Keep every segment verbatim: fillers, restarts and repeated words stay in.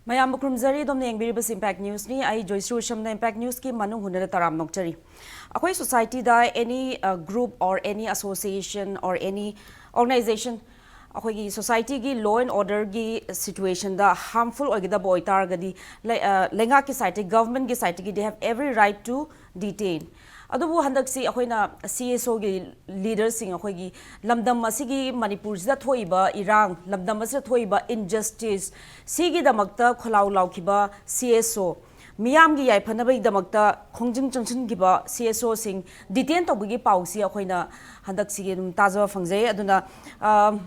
ꯃꯌꯥꯝꯕꯨ ꯈꯨꯔꯨꯝꯖꯔꯤ꯫ ꯑꯗꯣꯝꯅ ꯌꯦꯡꯕꯤꯔꯤꯕꯁꯤ Impact Newsꯅꯤ꯫ ꯑꯩ ꯖꯣꯏꯁ꯭ꯔꯤ ꯎꯁꯝꯅ Impact Newsꯀꯤ ꯃꯅꯨꯡ ꯍꯨꯟꯅꯗ ꯇꯔꯥꯝ ꯅꯣꯛꯆꯔꯤ꯫ ꯑꯩꯈꯣꯏ societyꯗ any group or any association or any organization ꯑꯩꯈꯣꯏꯒꯤ societyꯒꯤ law and orderꯒꯤ situationꯗ harmful ꯑꯣꯏꯒꯗꯕ ꯑꯣꯏꯇꯥꯔꯒꯗꯤ ꯂꯩ- ꯑ, ꯂꯩꯉꯥꯛꯀꯤ sideꯇꯒꯤ, governmentꯀꯤ sideꯇꯒꯤ they have every right to detain. ꯑꯗꯨꯕꯨ ꯍꯟꯗꯛꯁꯤ ꯑꯩꯈꯣꯏꯅ CSOꯒꯤ leaderꯁꯤꯡ, ꯑꯩꯈꯣꯏꯒꯤ ꯂꯝꯗꯝ ꯑꯁꯤꯒꯤ, ꯃꯅꯤꯄꯨꯔꯁꯤꯗ ꯊꯣꯛꯏꯕ ꯏꯔꯥꯡ, ꯂꯝꯗꯝ ꯑꯁꯤꯗ ꯊꯣꯛꯏꯕ injustice, ꯁꯤꯒꯤꯗꯃꯛꯇ ꯈꯣꯜꯂꯥꯎ ꯂꯥꯎꯈꯤꯕ CSO, ꯃꯤꯌꯥꯝꯒꯤ ꯌꯥꯏꯐꯅꯕꯒꯤꯗꯃꯛꯇ ꯈꯣꯡꯖꯪ ꯆꯪꯁꯤꯟꯈꯤꯕ CSOꯁꯤꯡ detain ꯇꯧꯕꯒꯤ ꯄꯥꯎꯁꯤ ꯑꯩꯈꯣꯏꯅ ꯍꯟꯗꯛꯁꯤꯒꯤ ꯑꯗꯨꯝ ꯇꯥꯖꯕ ꯐꯪꯖꯩ꯫ ꯑꯗꯨꯅ, ꯑ,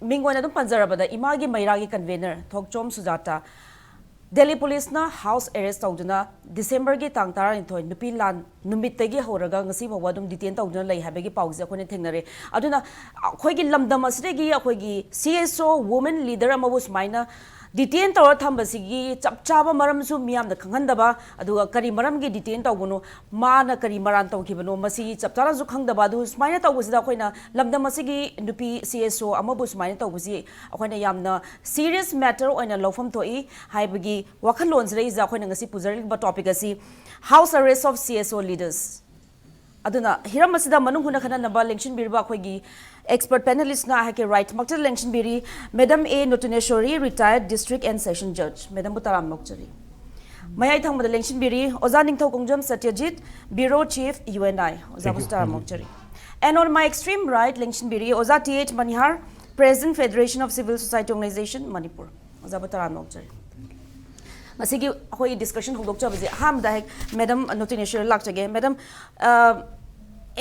ꯃꯤꯡ ꯑꯣꯏꯅ ꯑꯗꯨꯝ ꯄꯟꯖꯔꯕꯗ, ꯏꯃꯥꯒꯤ ꯃꯩꯔꯥꯒꯤ convener ꯊꯣꯛꯆꯣꯝ ꯁꯨꯖꯥꯇꯥ, ꯗꯦꯜꯂꯤ ꯄꯨꯂꯤꯁꯅ house arrest ꯇꯧꯗꯨꯅ Decemberꯒꯤ ꯇꯥꯡ ꯇꯔꯥꯅꯤꯊꯣꯏ ꯅꯨꯄꯤ ꯂꯥꯟ ꯅꯨꯃꯤꯠꯇꯒꯤ ꯍꯧꯔꯒ ꯉꯁꯤ ꯐꯥꯎꯕ ꯑꯗꯨꯝ detain ꯇꯧꯗꯨꯅ ꯂꯩ ꯍꯥꯏꯕꯒꯤ ꯄꯥꯎꯁꯦ ꯑꯩꯈꯣꯏꯅ ꯊꯦꯡꯅꯔꯦ꯫ ꯑꯗꯨꯅ ꯑꯩꯈꯣꯏꯒꯤ ꯂꯝꯗꯝ ꯑꯁꯤꯗꯒꯤ ꯑꯩꯈꯣꯏꯒꯤ CSO women leader ꯑꯃꯕꯨ ꯁꯨꯃꯥꯏꯅ detain ꯇꯧꯔ ꯊꯝꯕꯁꯤꯒꯤ ꯆꯞ ꯆꯥꯕ ꯃꯔꯝꯁꯨ ꯃꯤꯌꯥꯝꯗ ꯈꯪꯍꯟꯗꯕ, ꯑꯗꯨꯒ ꯀꯔꯤ ꯃꯔꯝꯒꯤ detain ꯇꯧꯕꯅꯣ, ꯃꯥꯅ ꯀꯔꯤ ꯃꯔꯥꯟ ꯇꯧꯈꯤꯕꯅꯣ, ꯃꯁꯤ ꯆꯞ ꯆꯥꯅꯁꯨ ꯈꯪꯗꯕ꯫ ꯑꯗꯨ ꯁꯨꯃꯥꯏꯅ ꯇꯧꯕꯁꯤꯗ ꯑꯩꯈꯣꯏꯅ ꯂꯝꯗꯝ ꯑꯁꯤꯒꯤ ꯅꯨꯄꯤ CSO ꯑꯃꯕꯨ ꯁꯨꯃꯥꯏꯅ ꯇꯧꯕꯁꯤ ꯑꯩꯈꯣꯏꯅ ꯌꯥꯝꯅ serious matter ꯑꯣꯏꯅ ꯂꯧꯐꯝ ꯊꯣꯛꯏ ꯍꯥꯏꯕꯒꯤ ꯋꯥꯈꯜꯂꯣꯟꯁꯤꯗꯩꯁꯤꯗ ꯑꯩꯈꯣꯏꯅ ꯉꯁꯤ ꯄꯨꯖꯔꯛꯂꯤꯕ topic ꯑꯁꯤ house arrest of CSO leaders꯫ ꯑꯗꯨꯅ ꯍꯤꯔꯝ ꯑꯁꯤꯗ ꯃꯅꯨꯡ ꯍꯨꯠꯅ ꯈꯟꯅꯅꯕ ꯂꯦꯡꯁꯤꯟꯕꯤꯔꯤꯕ ꯑꯩꯈꯣꯏꯒꯤ expert panelistꯅ ꯑꯩꯍꯥꯛꯀꯤ right ꯃꯛꯇ ꯂꯦꯡꯁꯤꯟꯕꯤꯔꯤ, Madam A ꯅꯣꯇꯨꯅꯦꯁꯣꯔꯤ, retired district and session judge꯫ Madamꯕꯨ ꯇꯔꯥꯝꯅ ꯑꯣꯛꯆꯔꯤ꯫ ꯃꯌꯥꯏ ꯊꯪꯕꯗ ꯂꯦꯡꯁꯤꯟꯕꯤꯔꯤ ꯑꯣꯖꯥ ꯅꯤꯡꯊꯧ ꯈꯣꯡꯖꯝ ꯁꯇ꯭ꯌꯖꯤꯠ, Bureau Chief, U N I꯫ ꯑꯣꯖꯥꯕꯨ ꯇꯔꯥꯝꯅ ꯑꯣꯛꯆꯔꯤ꯫ And on my extreme right ꯂꯦꯡꯁꯤꯟꯕꯤꯔꯤ ꯑꯣꯖꯥ T H ꯃꯅꯤꯍꯥꯔ, President, Federation of Civil Society Organization, Manipur꯫ ꯑꯣꯖꯥꯕꯨ ꯇꯔꯥꯝꯅ ꯑꯣꯛꯆꯔꯤ꯫ ꯉꯁꯤꯒꯤ ꯑꯩꯈꯣꯏ discussion ꯍꯧꯗꯣꯛꯆꯕꯁꯦ ꯑꯍꯥꯟꯕꯗ ꯍꯦꯛ Madam ꯅꯣꯇꯨꯅꯦꯁꯣꯔꯤ ꯂꯥꯛꯆꯒꯦ꯫ Madam, uh,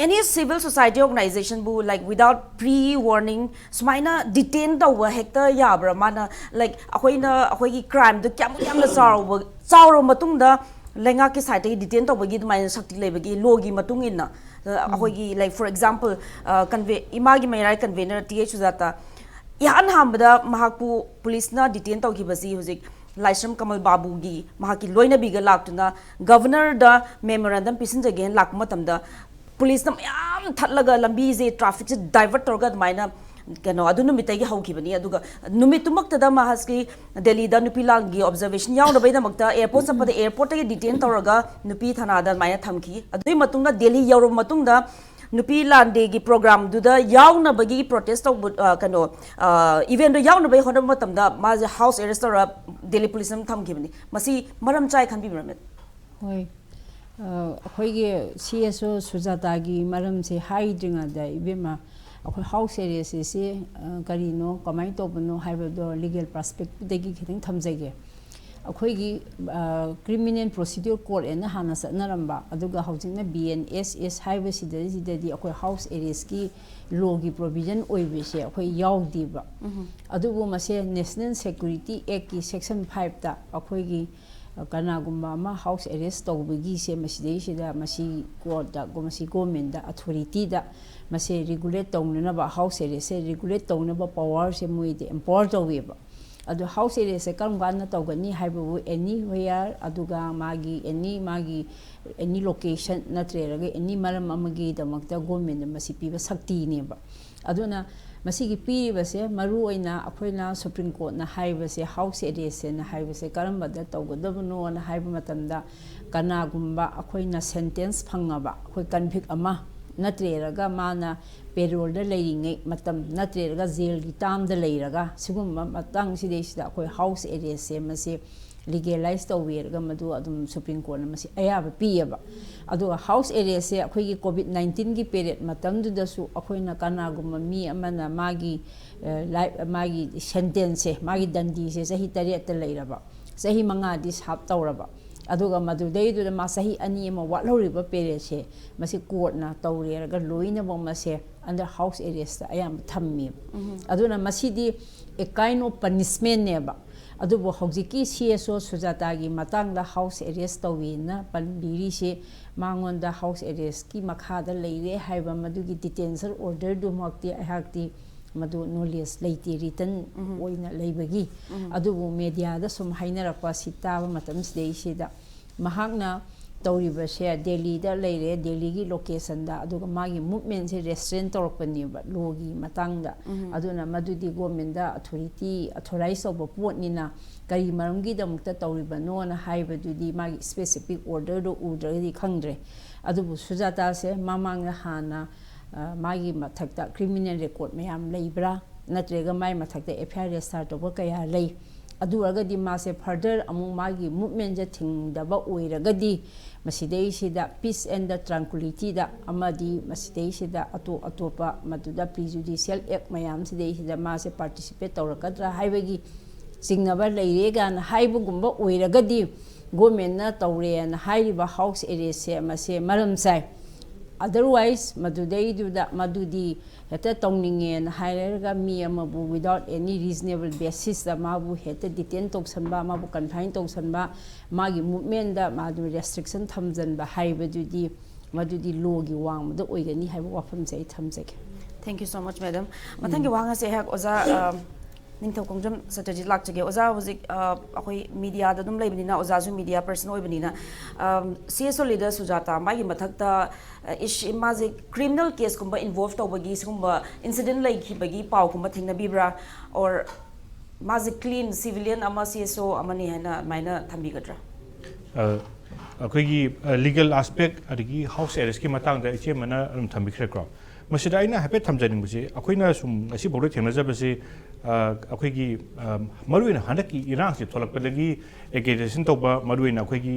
any civil society organizationꯕꯨ, like, without pre warning ꯁꯨꯃꯥꯏꯅ detain ꯇꯧꯕ ꯍꯦꯛꯇ ꯌꯥꯕ꯭ꯔꯥ? ꯃꯥꯅ, like, ꯑꯩꯈꯣꯏꯅ ꯑꯩꯈꯣꯏꯒꯤ crimeꯗꯣ ꯀꯌꯥꯃꯨꯛ ꯌꯥꯝꯅ ꯆꯥꯎꯔꯕ, ꯆꯥꯎꯔꯕ ꯃꯇꯨꯡꯗ ꯂꯩꯉꯥꯛꯀꯤ sideꯇꯒꯤ detain ꯇꯧꯕꯒꯤ ꯑꯗꯨꯃꯥꯏꯅ ꯁꯛꯇꯤ ꯂꯩꯕꯒꯤ, lawꯒꯤ ꯃꯇꯨꯡ ꯏꯟꯅ, ꯑ, ꯑꯩꯈꯣꯏꯒꯤ, like, for example, ꯑ, conve-, ꯏꯃꯥꯒꯤ ꯃꯩꯔꯥ convener T H ꯁꯨꯖꯥꯇꯥ ꯏꯍꯥꯟ ꯍꯥꯟꯕꯗ ꯃꯍꯥꯛꯄꯨ ꯄꯨꯂꯤꯁꯅ detain ꯇꯧꯈꯤꯕꯁꯤ ꯍꯧꯖꯤꯛ ꯂꯥꯏꯁ꯭ꯔꯝ ꯀꯃꯜ ꯕꯥꯕꯨꯒꯤ ꯃꯍꯥꯛꯀꯤ ꯂꯣꯏꯅꯕꯤꯒ ꯂꯥꯛꯇꯨꯅ governorꯗ memorandum ꯄꯤꯁꯤꯟꯖꯒꯦꯅ ꯂꯥꯛꯄ ꯃꯇꯝꯗ ꯄꯨꯂꯤꯁꯅ ꯃꯌꯥꯝ ꯊꯠꯂꯒ ꯂꯝꯕꯤꯁꯦ, trafficꯁꯦ divert ꯇꯧꯔꯒ ꯑꯗꯨꯃꯥꯏꯅ ꯀꯩꯅꯣ, ꯑꯗꯨ ꯅꯨꯃꯤꯠꯇꯒꯤ ꯍꯧꯈꯤꯕꯅꯤ꯫ ꯑꯗꯨꯒ ꯅꯨꯃꯤꯠꯇꯨꯃꯛꯇꯗ ꯃꯍꯥꯖꯀꯤ ꯗꯦꯜꯂꯤꯗ ꯅꯨꯄꯤ ꯂꯥꯟꯒꯤ ꯑꯣꯕꯖꯔꯕꯦꯁꯟ ꯌꯥꯎꯅꯕꯒꯤꯗꯃꯛꯇ ꯑꯦꯌꯔꯄꯣꯔꯠ ꯆꯠꯄꯗ ꯑꯦꯌꯔꯄꯣꯔꯠꯇꯒꯤ ꯗꯤꯇꯦꯟ ꯇꯧꯔꯒ ꯅꯨꯄꯤ ꯊꯥꯅꯥꯗ ꯑꯗꯨꯃꯥꯏꯅ ꯊꯝꯈꯤ꯫ ꯑꯗꯨꯒꯤ ꯃꯇꯨꯡꯗ ꯗꯦꯜꯂꯤ ꯌꯧꯔꯕ ꯃꯇꯨꯡꯗ ꯅꯨꯄꯤ ꯂꯥꯟ ꯗꯦꯒꯤ ꯄ꯭ꯔꯣꯒ꯭ꯔꯥꯝꯗꯨꯗ ꯌꯥꯎꯅꯕꯒꯤ ꯄ꯭ꯔꯣꯇꯦꯁ ꯇꯧꯕ, ꯑ, ꯀꯩꯅꯣ, ꯏꯚꯦꯟꯗꯣ ꯌꯥꯎꯅꯕꯒꯤ ꯍꯣꯠꯅꯕ ꯃꯇꯝꯗ ꯃꯥꯁꯦ ꯍꯥꯎꯁ ꯑꯦꯔꯦꯁ ꯇꯧꯔ ꯗꯦꯜꯂꯤ ꯄꯨꯂꯤꯁꯅ ꯊꯝꯈꯤꯕꯅꯤ꯫ ꯃꯁꯤ ꯃꯔꯝ ꯆꯥꯏ ꯈꯟꯕꯤꯕ꯭ꯔꯥ, ꯃꯦꯝ? ꯍꯣꯏ꯫ ꯑ, ꯑꯩꯈꯣꯏꯒꯤ ꯁꯤ ꯑꯦꯁ ꯑꯣ ꯁꯨꯖꯥꯇꯥꯒꯤ ꯃꯔꯝꯁꯦ ꯍꯥꯏꯗ꯭ꯔꯤꯉꯩꯗ, ꯏꯕꯦꯝꯃ, ꯑꯩꯈꯣꯏ ꯍꯥꯎꯁ ꯑꯦꯔꯦꯁ ꯑꯁꯤ, ꯑ, ꯀꯔꯤꯅꯣ, ꯀꯃꯥꯏꯅ ꯇꯧꯕꯅꯣ ꯍꯥꯏꯕꯗꯣ ꯂꯤꯒꯦꯜ ꯄꯔꯁꯄꯦꯛꯇꯤꯚꯗꯒꯤ ꯈꯤꯇꯪ ꯊꯝꯖꯒꯦ꯫ ꯑꯩꯈꯣꯏꯒꯤ, ꯑ, ꯀ꯭ꯔꯤꯃꯤꯅꯦꯜ ꯄ꯭ꯔꯣꯁꯤꯗ꯭ꯌꯨꯔ ꯀꯣꯔꯠ ꯑꯅ ꯍꯥꯟꯅ ꯆꯠꯅꯔꯝꯕ, ꯑꯗꯨꯒ ꯍꯧꯖꯤꯛꯅ ꯕꯤ ꯑꯦꯟ ꯑꯦꯁ ꯑꯦꯁ ꯍꯥꯏꯕꯁꯤꯗꯩꯁꯤꯗꯗꯤ ꯑꯩꯈꯣꯏ ꯍꯥꯎꯁ ꯑꯦꯔꯦꯁꯀꯤ ꯂꯣꯒꯤ ꯄ꯭ꯔꯣꯚꯤꯖꯟ ꯑꯣꯏꯕꯁꯦ ꯑꯩꯈꯣꯏ ꯌꯥꯎꯗꯦꯕ꯫ ꯑꯗꯨꯕꯨ ꯃꯁꯦ ꯅꯦꯁꯅꯦꯜ ꯁꯦꯀ꯭ꯌꯨꯔꯤꯇꯤ ꯑꯦꯛꯀꯤ ꯁꯦꯛꯁꯟ ꯐꯥꯏꯚꯇ ꯑꯩꯈꯣꯏꯒꯤ, ꯑ, ꯀꯅꯥꯒꯨꯝꯕ ꯑꯃ ꯍꯥꯎꯁ ꯑꯦꯔꯦꯁ ꯇꯧꯕꯒꯤꯁꯦ ꯃꯁꯤꯗꯩꯁꯤꯗ ꯃꯁꯤ ꯀꯣꯔꯠꯇ, ꯃꯁꯤ ꯒꯣꯔꯃꯦꯟꯗ, ꯑꯊꯣꯔꯤꯇꯤꯗ ꯃꯁꯦ ꯔꯤꯒꯨꯂꯦꯠ ꯇꯧꯅꯅꯕ, ꯍꯥꯎꯁ ꯑꯦꯔꯦꯁꯁꯦ ꯔꯤꯒꯨꯂꯦꯠ ꯇꯧꯅꯕ ꯄꯋꯥꯔꯁꯦ ꯃꯣꯏꯗ ꯑꯦꯝꯄꯥꯋꯔ ꯇꯧꯋꯦꯕ꯫ ꯑꯗꯣ ꯍꯥꯎꯁ ꯑꯦꯔꯦꯁꯁꯦ ꯀꯔꯝ ꯀꯥꯟꯗ ꯇꯧꯒꯅꯤ ꯍꯥꯏꯕꯕꯨ, ꯑꯦꯅꯤ ꯋꯦꯌꯥꯔ, ꯑꯗꯨꯒ ꯃꯥꯒꯤ ꯑꯦꯅꯤ, ꯃꯥꯒꯤ ꯑꯦꯅꯤ ꯂꯣꯀꯦꯁꯟ ꯅꯠꯇ꯭ꯔꯒ ꯑꯦꯅꯤ ꯃꯔꯝ ꯑꯃꯒꯤꯗꯃꯛꯇ ꯒꯣꯔꯃꯦꯟꯅ ꯃꯁꯤ ꯄꯤꯕ ꯁꯛꯇꯤꯅꯦꯕ꯫ ꯑꯗꯨꯅ ꯃꯁꯤꯒꯤ ꯄꯤꯔꯤꯕꯁꯦ ꯃꯔꯨ ꯑꯣꯏꯅ ꯑꯩꯈꯣꯏꯅ ꯁꯨꯄ꯭ꯔꯤꯝ ꯀꯣꯔꯠꯅ ꯍꯥꯏꯕꯁꯦ, ꯍꯥꯎꯁ ꯑꯦꯔꯦꯁ ꯍꯥꯏꯅ ꯍꯥꯏꯕꯁꯦ ꯀꯔꯝꯕꯗ ꯇꯧꯒꯗꯕꯅꯣꯅ ꯍꯥꯏꯕ ꯃꯇꯝꯗ, ꯀꯅꯥꯒꯨꯝꯕ ꯑꯩꯈꯣꯏꯅ ꯁꯦꯟꯇꯦꯟꯁ ꯐꯪꯉꯕ, ꯑꯩꯈꯣꯏ ꯀꯟꯚꯤꯛ ꯑꯃ ꯅꯠꯇ꯭ꯔꯒ ꯃꯥꯅ ꯄꯦꯔꯣꯜꯗ ꯂꯩꯔꯤꯉꯩ ꯃꯇꯝ ꯅꯠꯇ꯭ꯔꯒ ꯖꯦꯜꯒꯤ ꯇꯥꯝꯗ ꯂꯩꯔꯒ, ꯁꯤꯒꯨꯝꯕ ꯃꯇꯥꯡꯁꯤꯗꯩꯁꯤꯗ ꯑꯩꯈꯣꯏ ꯍꯥꯎꯁ ꯑꯦꯔꯦꯁꯁꯦ ꯃꯁꯤ ꯂꯤꯒꯦꯂꯥꯏꯁ ꯇꯧꯕꯤꯔꯒ ꯃꯗꯨ ꯑꯗꯨꯝ ꯁꯨꯄ꯭ꯔꯤꯝ ꯀꯣꯔꯠꯅ ꯃꯁꯤ ꯑꯌꯥꯕ ꯄꯤꯌꯦꯕ꯫ ꯑꯗꯨꯒ ꯍꯥꯎꯁ ꯑꯦꯔꯦꯁꯁꯦ ꯑꯩꯈꯣꯏꯒꯤ ꯀꯣꯚꯤꯗ ꯅꯥꯏꯟꯇꯤꯟꯒꯤ ꯄꯦꯔꯦꯠ ꯃꯇꯝꯗꯨꯗꯁꯨ ꯑꯩꯈꯣꯏꯅ ꯀꯅꯥꯒꯨꯝꯕ ꯃꯤ ꯑꯃꯅ ꯃꯥꯒꯤ, ꯑ, ꯂꯥꯏꯐ, ꯃꯥꯒꯤ ꯁꯦꯟꯇꯦꯟꯁꯁꯦ, ꯃꯥꯒꯤ ꯗꯟꯗꯤꯁꯦ ꯆꯍꯤ ꯇꯔꯦꯠꯇ ꯂꯩꯔꯕ, ꯆꯍꯤ ꯃꯉꯥꯗꯤ ꯁꯥꯔꯚ ꯇꯧꯔꯕ, ꯑꯗꯨꯒ ꯃꯗꯨꯗꯩꯗꯨꯗ ꯃꯥ ꯆꯍꯤ ꯑꯅꯤ ꯑꯃ ꯋꯥꯠꯍꯧꯔꯤꯕ ꯄꯦꯔꯦꯠꯁꯦ ꯃꯁꯤ ꯀꯣꯔꯠꯅ ꯇꯧꯔꯦꯔꯒ ꯂꯣꯏꯅꯃꯛ ꯃꯁꯦ ꯑꯟꯗꯔ ꯍꯥꯎꯁ ꯑꯦꯔꯦꯁꯇ ꯑꯌꯥꯝꯕ ꯊꯝꯃꯦꯕ꯫ ꯑꯗꯨꯅ ꯃꯁꯤꯗꯤ a kind of punishmentꯅꯦꯕ꯫ ꯑꯗꯨꯕꯨ ꯍꯧꯖꯤꯛꯀꯤ ꯁꯤ ꯑꯦꯁ ꯑꯣ ꯁꯨꯖꯥꯇꯥꯒꯤ ꯃꯇꯥꯡꯗ ꯍꯥꯎꯁ ꯑꯦꯔꯦꯁ ꯇꯧꯋꯦꯅ ꯄꯟꯕꯤꯔꯤꯁꯦ, ꯃꯉꯣꯟꯗ ꯍꯥꯎꯁ ꯑꯦꯔꯦꯁꯀꯤ ꯃꯈꯥꯗ ꯂꯩꯔꯦ ꯍꯥꯏꯕ ꯃꯗꯨꯒꯤ ꯗꯤꯇꯦꯟꯁꯟ ꯑꯣꯔꯗꯔꯗꯨꯃꯛꯇꯤ ꯑꯩꯍꯥꯛꯇꯤ ꯃꯗꯨ ꯅꯣꯂꯦꯖ ꯂꯩꯇꯦ, ꯔꯤꯇꯟ ꯑꯣꯏꯅ ꯂꯩꯕꯒꯤ꯫ ꯑꯗꯨꯕꯨ ꯃꯦꯗꯤꯌꯥꯗ ꯁꯨꯝ ꯍꯥꯏꯅꯔꯛꯄ ꯁꯤ ꯇꯥꯕ ꯃꯇꯝꯁꯤꯗꯩꯁꯤꯗ ꯃꯍꯥꯛꯅ ꯇꯧꯔꯤꯕꯁꯦ ꯗꯦꯜꯂꯤꯗ ꯂꯩꯔꯦ, ꯗꯦꯜꯂꯤꯒꯤ ꯂꯣꯀꯦꯁꯟꯗ, ꯑꯗꯨꯒ ꯃꯥꯒꯤ ꯃꯨꯞꯃꯦꯟꯁꯦ ꯔꯦꯁꯇ꯭ꯔꯦꯟ ꯇꯧꯔꯛꯄꯅꯦꯕ ꯂꯣꯒꯤ ꯃꯇꯥꯡꯗ꯫ ꯑꯗꯨꯅ ꯃꯗꯨꯗꯤ ꯒꯣꯔꯃꯦꯟꯗ ꯑꯊꯣꯔꯤꯇꯤ, ꯑꯊꯣꯔꯥꯏꯁ ꯇꯧꯕ ꯄꯣꯠꯅꯤꯅ ꯀꯔꯤ ꯃꯔꯝꯒꯤꯗꯃꯛꯇ ꯇꯧꯔꯤꯕꯅꯣꯅ ꯍꯥꯏꯕꯗꯨꯗꯤ ꯃꯥꯒꯤ ꯁ꯭ꯄꯦꯁꯤꯐꯤꯛ ꯑꯣꯔꯗꯔꯗꯣ ꯎꯗ꯭ꯔꯒꯗꯤ ꯈꯪꯗ꯭ꯔꯦ꯫ ꯑꯗꯨꯕꯨ ꯁꯨꯖꯥꯇꯥꯁꯦ ꯃꯃꯥꯡꯗ ꯍꯥꯟꯅ ꯑ, ꯃꯥꯒꯤ ꯃꯊꯛꯇ ꯀ꯭ꯔꯤꯃꯤꯅꯦꯜ ꯔꯦꯀꯣꯔꯗ ꯃꯌꯥꯝ ꯂꯩꯕ꯭ꯔꯥ, ꯅꯠꯇ꯭ꯔꯒ ꯃꯥꯒꯤ ꯃꯊꯛꯇ ꯑꯦꯐ ꯑꯥꯏ ꯑꯥꯔ ꯔꯦꯖꯤꯁꯇꯥꯔ ꯇꯧꯕ ꯀꯌꯥ ꯂꯩ? ꯑꯗꯨ ꯑꯣꯏꯔꯒꯗꯤ ꯃꯥꯁꯦ ꯐꯔꯗꯔ ꯑꯃꯨꯛ ꯃꯥꯒꯤ ꯃꯨꯞꯃꯦꯟꯁꯦ ꯊꯤꯡꯗꯕ ꯑꯣꯏꯔꯒꯗꯤ ꯃꯁꯤꯗꯩꯁꯤꯗ ꯄꯤꯁ ꯑꯦꯟ ꯗ ꯇ꯭ꯔꯥꯡꯀꯨꯂꯤꯇꯤꯗ ꯑꯃꯗꯤ ꯃꯁꯤꯗꯩꯁꯤꯗ ꯑꯇꯣꯞ ꯑꯇꯣꯞꯄ ꯃꯗꯨꯗ ꯄ꯭ꯔꯤꯖꯨꯗꯤꯁꯤꯌꯦꯜ ꯑꯦꯛ ꯃꯌꯥꯝꯁꯤꯗꯩꯁꯤꯗ ꯃꯥꯁꯦ ꯄꯥꯔꯇꯤꯁꯤꯄꯦꯠ ꯇꯧꯔꯛꯀꯗ꯭ꯔꯥ ꯍꯥꯏꯕꯒꯤ ꯆꯤꯡꯅꯕ ꯂꯩꯔꯦ ꯀꯥꯏꯅ ꯍꯥꯏꯕꯒꯨꯝꯕ ꯑꯣꯏꯔꯒꯗꯤ ꯒꯣꯔꯃꯦꯟꯅ ꯇꯧꯔꯦꯅ ꯍꯥꯏꯔꯤꯕ ꯍꯥꯎꯁ ꯑꯦꯔꯦꯁꯁꯦ ꯃꯁꯦ ꯃꯔꯝ ꯆꯥꯏ꯫ ꯑꯗꯔꯋꯥꯏꯁ ꯃꯗꯨꯗꯩꯗꯨꯗ ꯃꯗꯨꯗꯤ ꯍꯦꯛꯇ ꯇꯧꯅꯤꯡꯉꯦꯅ ꯍꯥꯏꯔꯒ ꯃꯤ ꯑꯃꯕꯨ without any reasonable basisꯇ ꯃꯥꯕꯨ ꯍꯦꯛꯇ ꯗꯤꯇꯦꯟ ꯇꯧꯁꯟꯕ, ꯃꯥꯕꯨ ꯀꯟꯐꯥꯏꯟ ꯇꯧꯁꯟꯕ, ꯃꯥꯒꯤ ꯃꯨꯞꯃꯦꯟꯗ ꯃꯥꯗꯨ ꯔꯦꯁꯇ꯭ꯔꯤꯛꯁꯟ ꯊꯝꯖꯟꯕ ꯍꯥꯏꯕꯗꯨꯗꯤ ꯃꯗꯨꯗꯤ ꯂꯣꯒꯤ ꯋꯥꯡꯃꯗ ꯑꯣꯏꯒꯅꯤ ꯍꯥꯏꯕ ꯋꯥꯐꯝꯁꯦ ꯑꯩ ꯊꯝꯖꯒꯦ꯫ Thank you so much, madam. ꯃꯊꯪꯒꯤ ꯋꯥꯍꯪ ꯑꯁꯦ ꯑꯩꯍꯥꯛ ꯑꯣꯖꯥ ꯑ, ꯅꯤꯡꯊꯧ ꯈꯣꯡꯗ꯭ꯔꯝ ꯁꯇ꯭ꯔꯖꯤꯠ ꯂꯥꯛꯆꯒꯦ꯫ ꯑꯣꯖꯥ ꯍꯧꯖꯤꯛ ꯑ, ꯑꯩꯈꯣꯏ ꯃꯤꯗꯤꯌꯥꯗ ꯑꯗꯨꯝ ꯂꯩꯕꯅꯤꯅ, ꯑꯣꯖꯥꯁꯨ ꯃꯤꯗꯤꯌꯥ ꯄꯔꯁꯟ ꯑꯣꯏꯕꯅꯤꯅ, ꯁꯤ ꯑꯦꯁ ꯑꯣ ꯂꯤꯗꯔ ꯁꯨꯖꯥꯇꯥ ꯃꯥꯒꯤ ꯃꯊꯛꯇ ꯑ, ꯏꯁ- ꯃꯥꯁꯦ ꯀ꯭ꯔꯤꯃꯤꯅꯦꯜ ꯀꯦꯁꯀꯨꯝꯕ ꯏꯟꯚꯣꯜꯕ ꯇꯧꯕꯒꯤ ꯁꯤꯒꯨꯝꯕ ꯏꯟꯁꯤꯗꯦꯟ ꯂꯩꯈꯤꯕꯒꯤ ꯄꯥꯎꯒꯨꯝꯕ ꯊꯦꯡꯅꯕꯤꯕ꯭ꯔꯥ? ꯑꯣꯔ ꯃꯥꯁꯦ ꯀ꯭ꯂꯤꯟ ꯁꯤꯚꯤꯂꯤꯌꯟ ꯑꯃ, ꯁꯤ ꯑꯦꯁ ꯑꯣ ꯑꯃꯅꯤ ꯍꯥꯏꯅ ꯑꯗꯨꯃꯥꯏꯅ ꯊꯝꯕꯤꯒꯗ꯭ꯔꯥ? ꯑ, ꯑꯩꯈꯣꯏꯒꯤ ꯂꯤꯒꯦꯜ ꯑꯥꯁꯄꯦꯛ ꯑꯗꯒꯤ ꯍꯥꯎꯁ ꯑꯦꯔꯦꯁꯀꯤ ꯃꯇꯥꯡꯗ ꯏꯆꯦ ꯑꯃꯅ ꯑꯗꯨꯝ ꯊꯝꯕꯤꯈ꯭ꯔꯦꯀꯣ꯫ ꯃꯁꯤꯗ ꯑꯩꯅ ꯍꯥꯏꯐꯦꯠ ꯊꯝꯖꯅꯤꯡꯕꯁꯦ, ꯑꯩꯈꯣꯏꯅ ꯁꯨꯝ ꯉꯁꯤꯐꯥꯎꯗ ꯊꯦꯡꯅꯖꯕꯁꯦ, ꯑ, ꯑꯩꯈꯣꯏꯒꯤ ꯑ, ꯃꯔꯨꯑꯣꯏꯅ ꯍꯟꯗꯛꯀꯤ ꯏꯔꯥꯡꯁꯦ ꯊꯣꯛꯂꯛꯄꯗꯒꯤ ꯑꯦꯒꯤꯇꯦꯁꯟ ꯇꯧꯕ, ꯃꯔꯨꯑꯣꯏꯅ ꯑꯩꯈꯣꯏꯒꯤ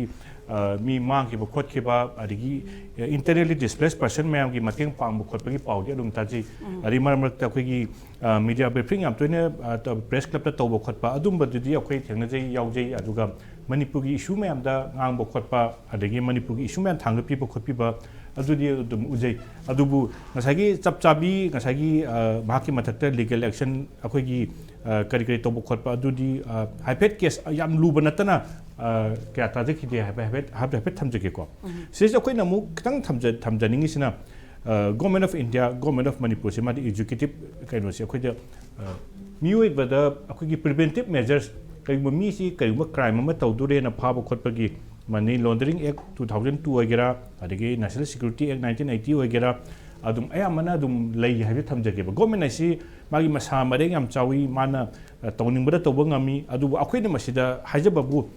ꯑ, ꯃꯤ ꯃꯥꯡꯈꯤꯕ ꯈꯣꯠꯈꯤꯕ, ꯑꯗꯒꯤ internally displaced person ꯃꯌꯥꯝꯒꯤ ꯃꯇꯦꯡ ꯄꯥꯡꯕ ꯈꯣꯠꯄꯒꯤ ꯄꯥꯎꯗꯤ ꯑꯗꯨꯝ ꯇꯥꯖꯩ꯫ ꯑꯗꯒꯤ ꯃꯔꯛ ꯃꯔꯛꯇ ꯑꯩꯈꯣꯏꯒꯤ ꯃꯤꯗꯤꯌꯥ ꯕ꯭ꯔꯤꯐꯤꯡ ꯌꯥꯝ ꯇꯣꯏꯅ ꯄ꯭ꯔꯦꯁ ꯀ꯭ꯂꯕꯇ ꯇꯧꯕ ꯈꯣꯠꯄ ꯑꯗꯨꯝꯕꯗꯨꯗꯤ ꯑꯩꯈꯣꯏ ꯊꯦꯡꯅꯖꯩ, ꯌꯥꯎꯖꯩ꯫ ꯑꯗꯨꯒ ꯃꯅꯤꯄꯨꯔꯒꯤ ꯏꯁꯨ ꯃꯌꯥꯝꯗ ꯉꯥꯡꯕ ꯈꯣꯠꯄ, ꯑꯗꯒꯤ ꯃꯅꯤꯄꯨꯔꯒꯤ ꯏꯁꯨ ꯃꯌꯥꯝ ꯊꯥꯡꯒꯠꯄꯤꯕ ꯈꯣꯠꯄꯤꯕ ꯑꯗꯨꯗꯤ ꯑꯗꯨꯝ ꯎꯖꯩ꯫ ꯑꯗꯨꯕꯨ ꯉꯁꯥꯏꯒꯤ ꯆꯞ ꯆꯥꯕꯤ ꯉꯁꯥꯏꯒꯤ ꯑ, ꯃꯍꯥꯛꯀꯤ ꯃꯊꯛꯇ ꯂꯤꯒꯦꯜ ꯑꯦꯛꯁꯟ ꯑꯩꯈꯣꯏꯒꯤ ꯑ, ꯀꯔꯤ ꯀꯔꯤ ꯇꯧꯕ ꯈꯣꯠꯄ ꯑꯗꯨꯗꯤ ꯑ, ꯍꯥꯏꯐꯦꯠ ꯀꯦꯁ ꯌꯥꯝ ꯂꯨꯕ ꯅꯠꯇꯅ ꯑ, ꯀꯌꯥ ꯇꯥꯖꯈꯤꯗꯦ ꯍꯥꯏꯕ ꯍꯥꯏꯐꯦꯠ ꯍꯥꯏꯐꯦꯠ ꯍꯥꯏꯐꯦꯠ ꯊꯝꯖꯒꯦꯀꯣ꯫ ꯁꯤꯁꯦ ꯑꯩꯈꯣꯏꯅ ꯑꯃꯨꯛ ꯈꯤꯇꯪ ꯊꯝꯖ- ꯊꯝꯖꯅꯤꯡꯉꯤꯁꯤꯅ, government of India, government of ꯃꯅꯤꯄꯨꯔꯁꯦ ꯃꯥꯗꯤ ꯑꯦꯛꯖꯤꯀ꯭ꯌꯨꯇꯤꯞ ꯀꯩꯅꯣꯁꯦ ꯑꯩꯈꯣꯏꯗ ꯑ, ꯃꯤꯑꯣꯏꯕꯗ ꯑꯩꯈꯣꯏꯒꯤ ꯄ꯭ꯔꯤꯚꯦꯟꯇꯤꯞ ꯃꯦꯖꯔꯁ, ꯀꯔꯤꯒꯨꯝꯕ ꯃꯤꯁꯤ ꯀꯔꯤꯒꯨꯝꯕ ꯀ꯭ꯔꯥꯏꯝ ꯑꯃ ꯇꯧꯗꯣꯔꯦꯅ ꯐꯥꯕ ꯈꯣꯠꯄꯒꯤ Money Laundering Act two thousand two ꯑꯣꯏꯒꯦꯔꯥ, ꯑꯗꯒꯤ National Security Act nineteen eighty ꯑꯣꯏꯒꯦꯔꯥ, ꯑꯗꯨꯝ ꯑꯌꯥꯝꯕꯅ ꯑꯗꯨꯝ ꯂꯩ ꯍꯥꯏꯕ ꯊꯝꯖꯒꯦꯕ꯫ ꯒꯣꯔꯃꯦꯟ ꯍꯥꯏꯁꯤ ꯃꯥꯒꯤ ꯃꯁꯥ ꯃꯔꯦꯡ ꯌꯥꯝ ꯆꯥꯎꯏ, ꯃꯥꯅ ꯑ, ꯇꯧꯅꯤꯡꯕꯗ ꯇꯧꯕ ꯉꯝꯃꯤ꯫ ꯑꯗꯨꯕꯨ ꯑꯩꯈꯣꯏꯅ ꯃꯁꯤꯗ ꯍꯥꯏꯖꯕꯕꯨ,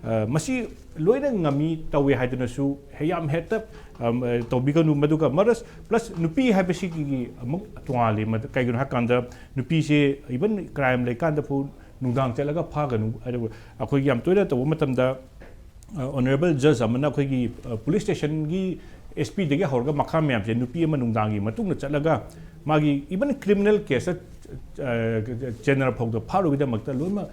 ꯑ, ꯃꯁꯤ ꯂꯣꯏꯅ ꯉꯝꯃꯤ, ꯇꯧꯏ ꯍꯥꯏꯗꯨꯅꯁꯨ ꯍꯦꯛ ꯌꯥꯝ ꯍꯦꯛꯇ, ꯑꯝ, ꯑ, ꯇꯧꯕꯤꯒꯅꯨ꯫ ꯃꯗꯨꯒ ꯃꯔꯁ ꯄ꯭ꯂꯁ ꯅꯨꯄꯤ ꯍꯥꯏꯕꯁꯤꯒꯤ ꯑꯃꯨꯛ ꯇꯣꯉꯥꯜꯂꯤ꯫ ꯃꯗꯨ ꯀꯩꯒꯤꯅꯣ ꯍꯥꯏꯀꯥꯟꯗ ꯅꯨꯄꯤꯁꯦ ꯏꯚꯟ ꯀ꯭ꯔꯥꯏꯝ ꯂꯩꯀꯥꯟꯗꯐꯥꯎ ꯅꯨꯡꯗꯥꯡ ꯆꯠꯂꯒ ꯐꯥꯒꯅꯨ꯫ ꯑꯗꯨꯕꯨ ꯑꯩꯈꯣꯏꯒꯤ ꯌꯥꯝ ꯇꯣꯏꯅ ꯇꯧꯕ ꯃꯇꯝꯗ, ꯑ, ꯑꯣꯅꯔꯦꯕꯜ ꯖꯖ ꯑꯃꯅ ꯑꯩꯈꯣꯏꯒꯤ, ꯑ, ꯄꯨꯂꯤꯁ ꯁ꯭ꯇꯦꯁꯟꯒꯤ ꯑꯦꯁ ꯄꯤꯗꯒꯤ ꯍꯧꯔꯒ ꯃꯈꯥ ꯃꯌꯥꯝꯁꯦ ꯅꯨꯄꯤ ꯑꯃ ꯅꯨꯡꯗꯥꯡꯒꯤ ꯃꯇꯨꯡꯗ ꯆꯠꯂꯒ ꯃꯥꯒꯤ ꯏꯚꯟ ꯀ꯭ꯔꯤꯃꯤꯅꯦꯜ ꯀꯦꯁꯇ, ꯑ, ꯆꯦꯟꯅꯔ ꯐꯥꯎꯗ ꯐꯥꯔꯨꯕꯒꯤꯗꯃꯛꯇ ꯂꯣꯏꯅꯃꯛ,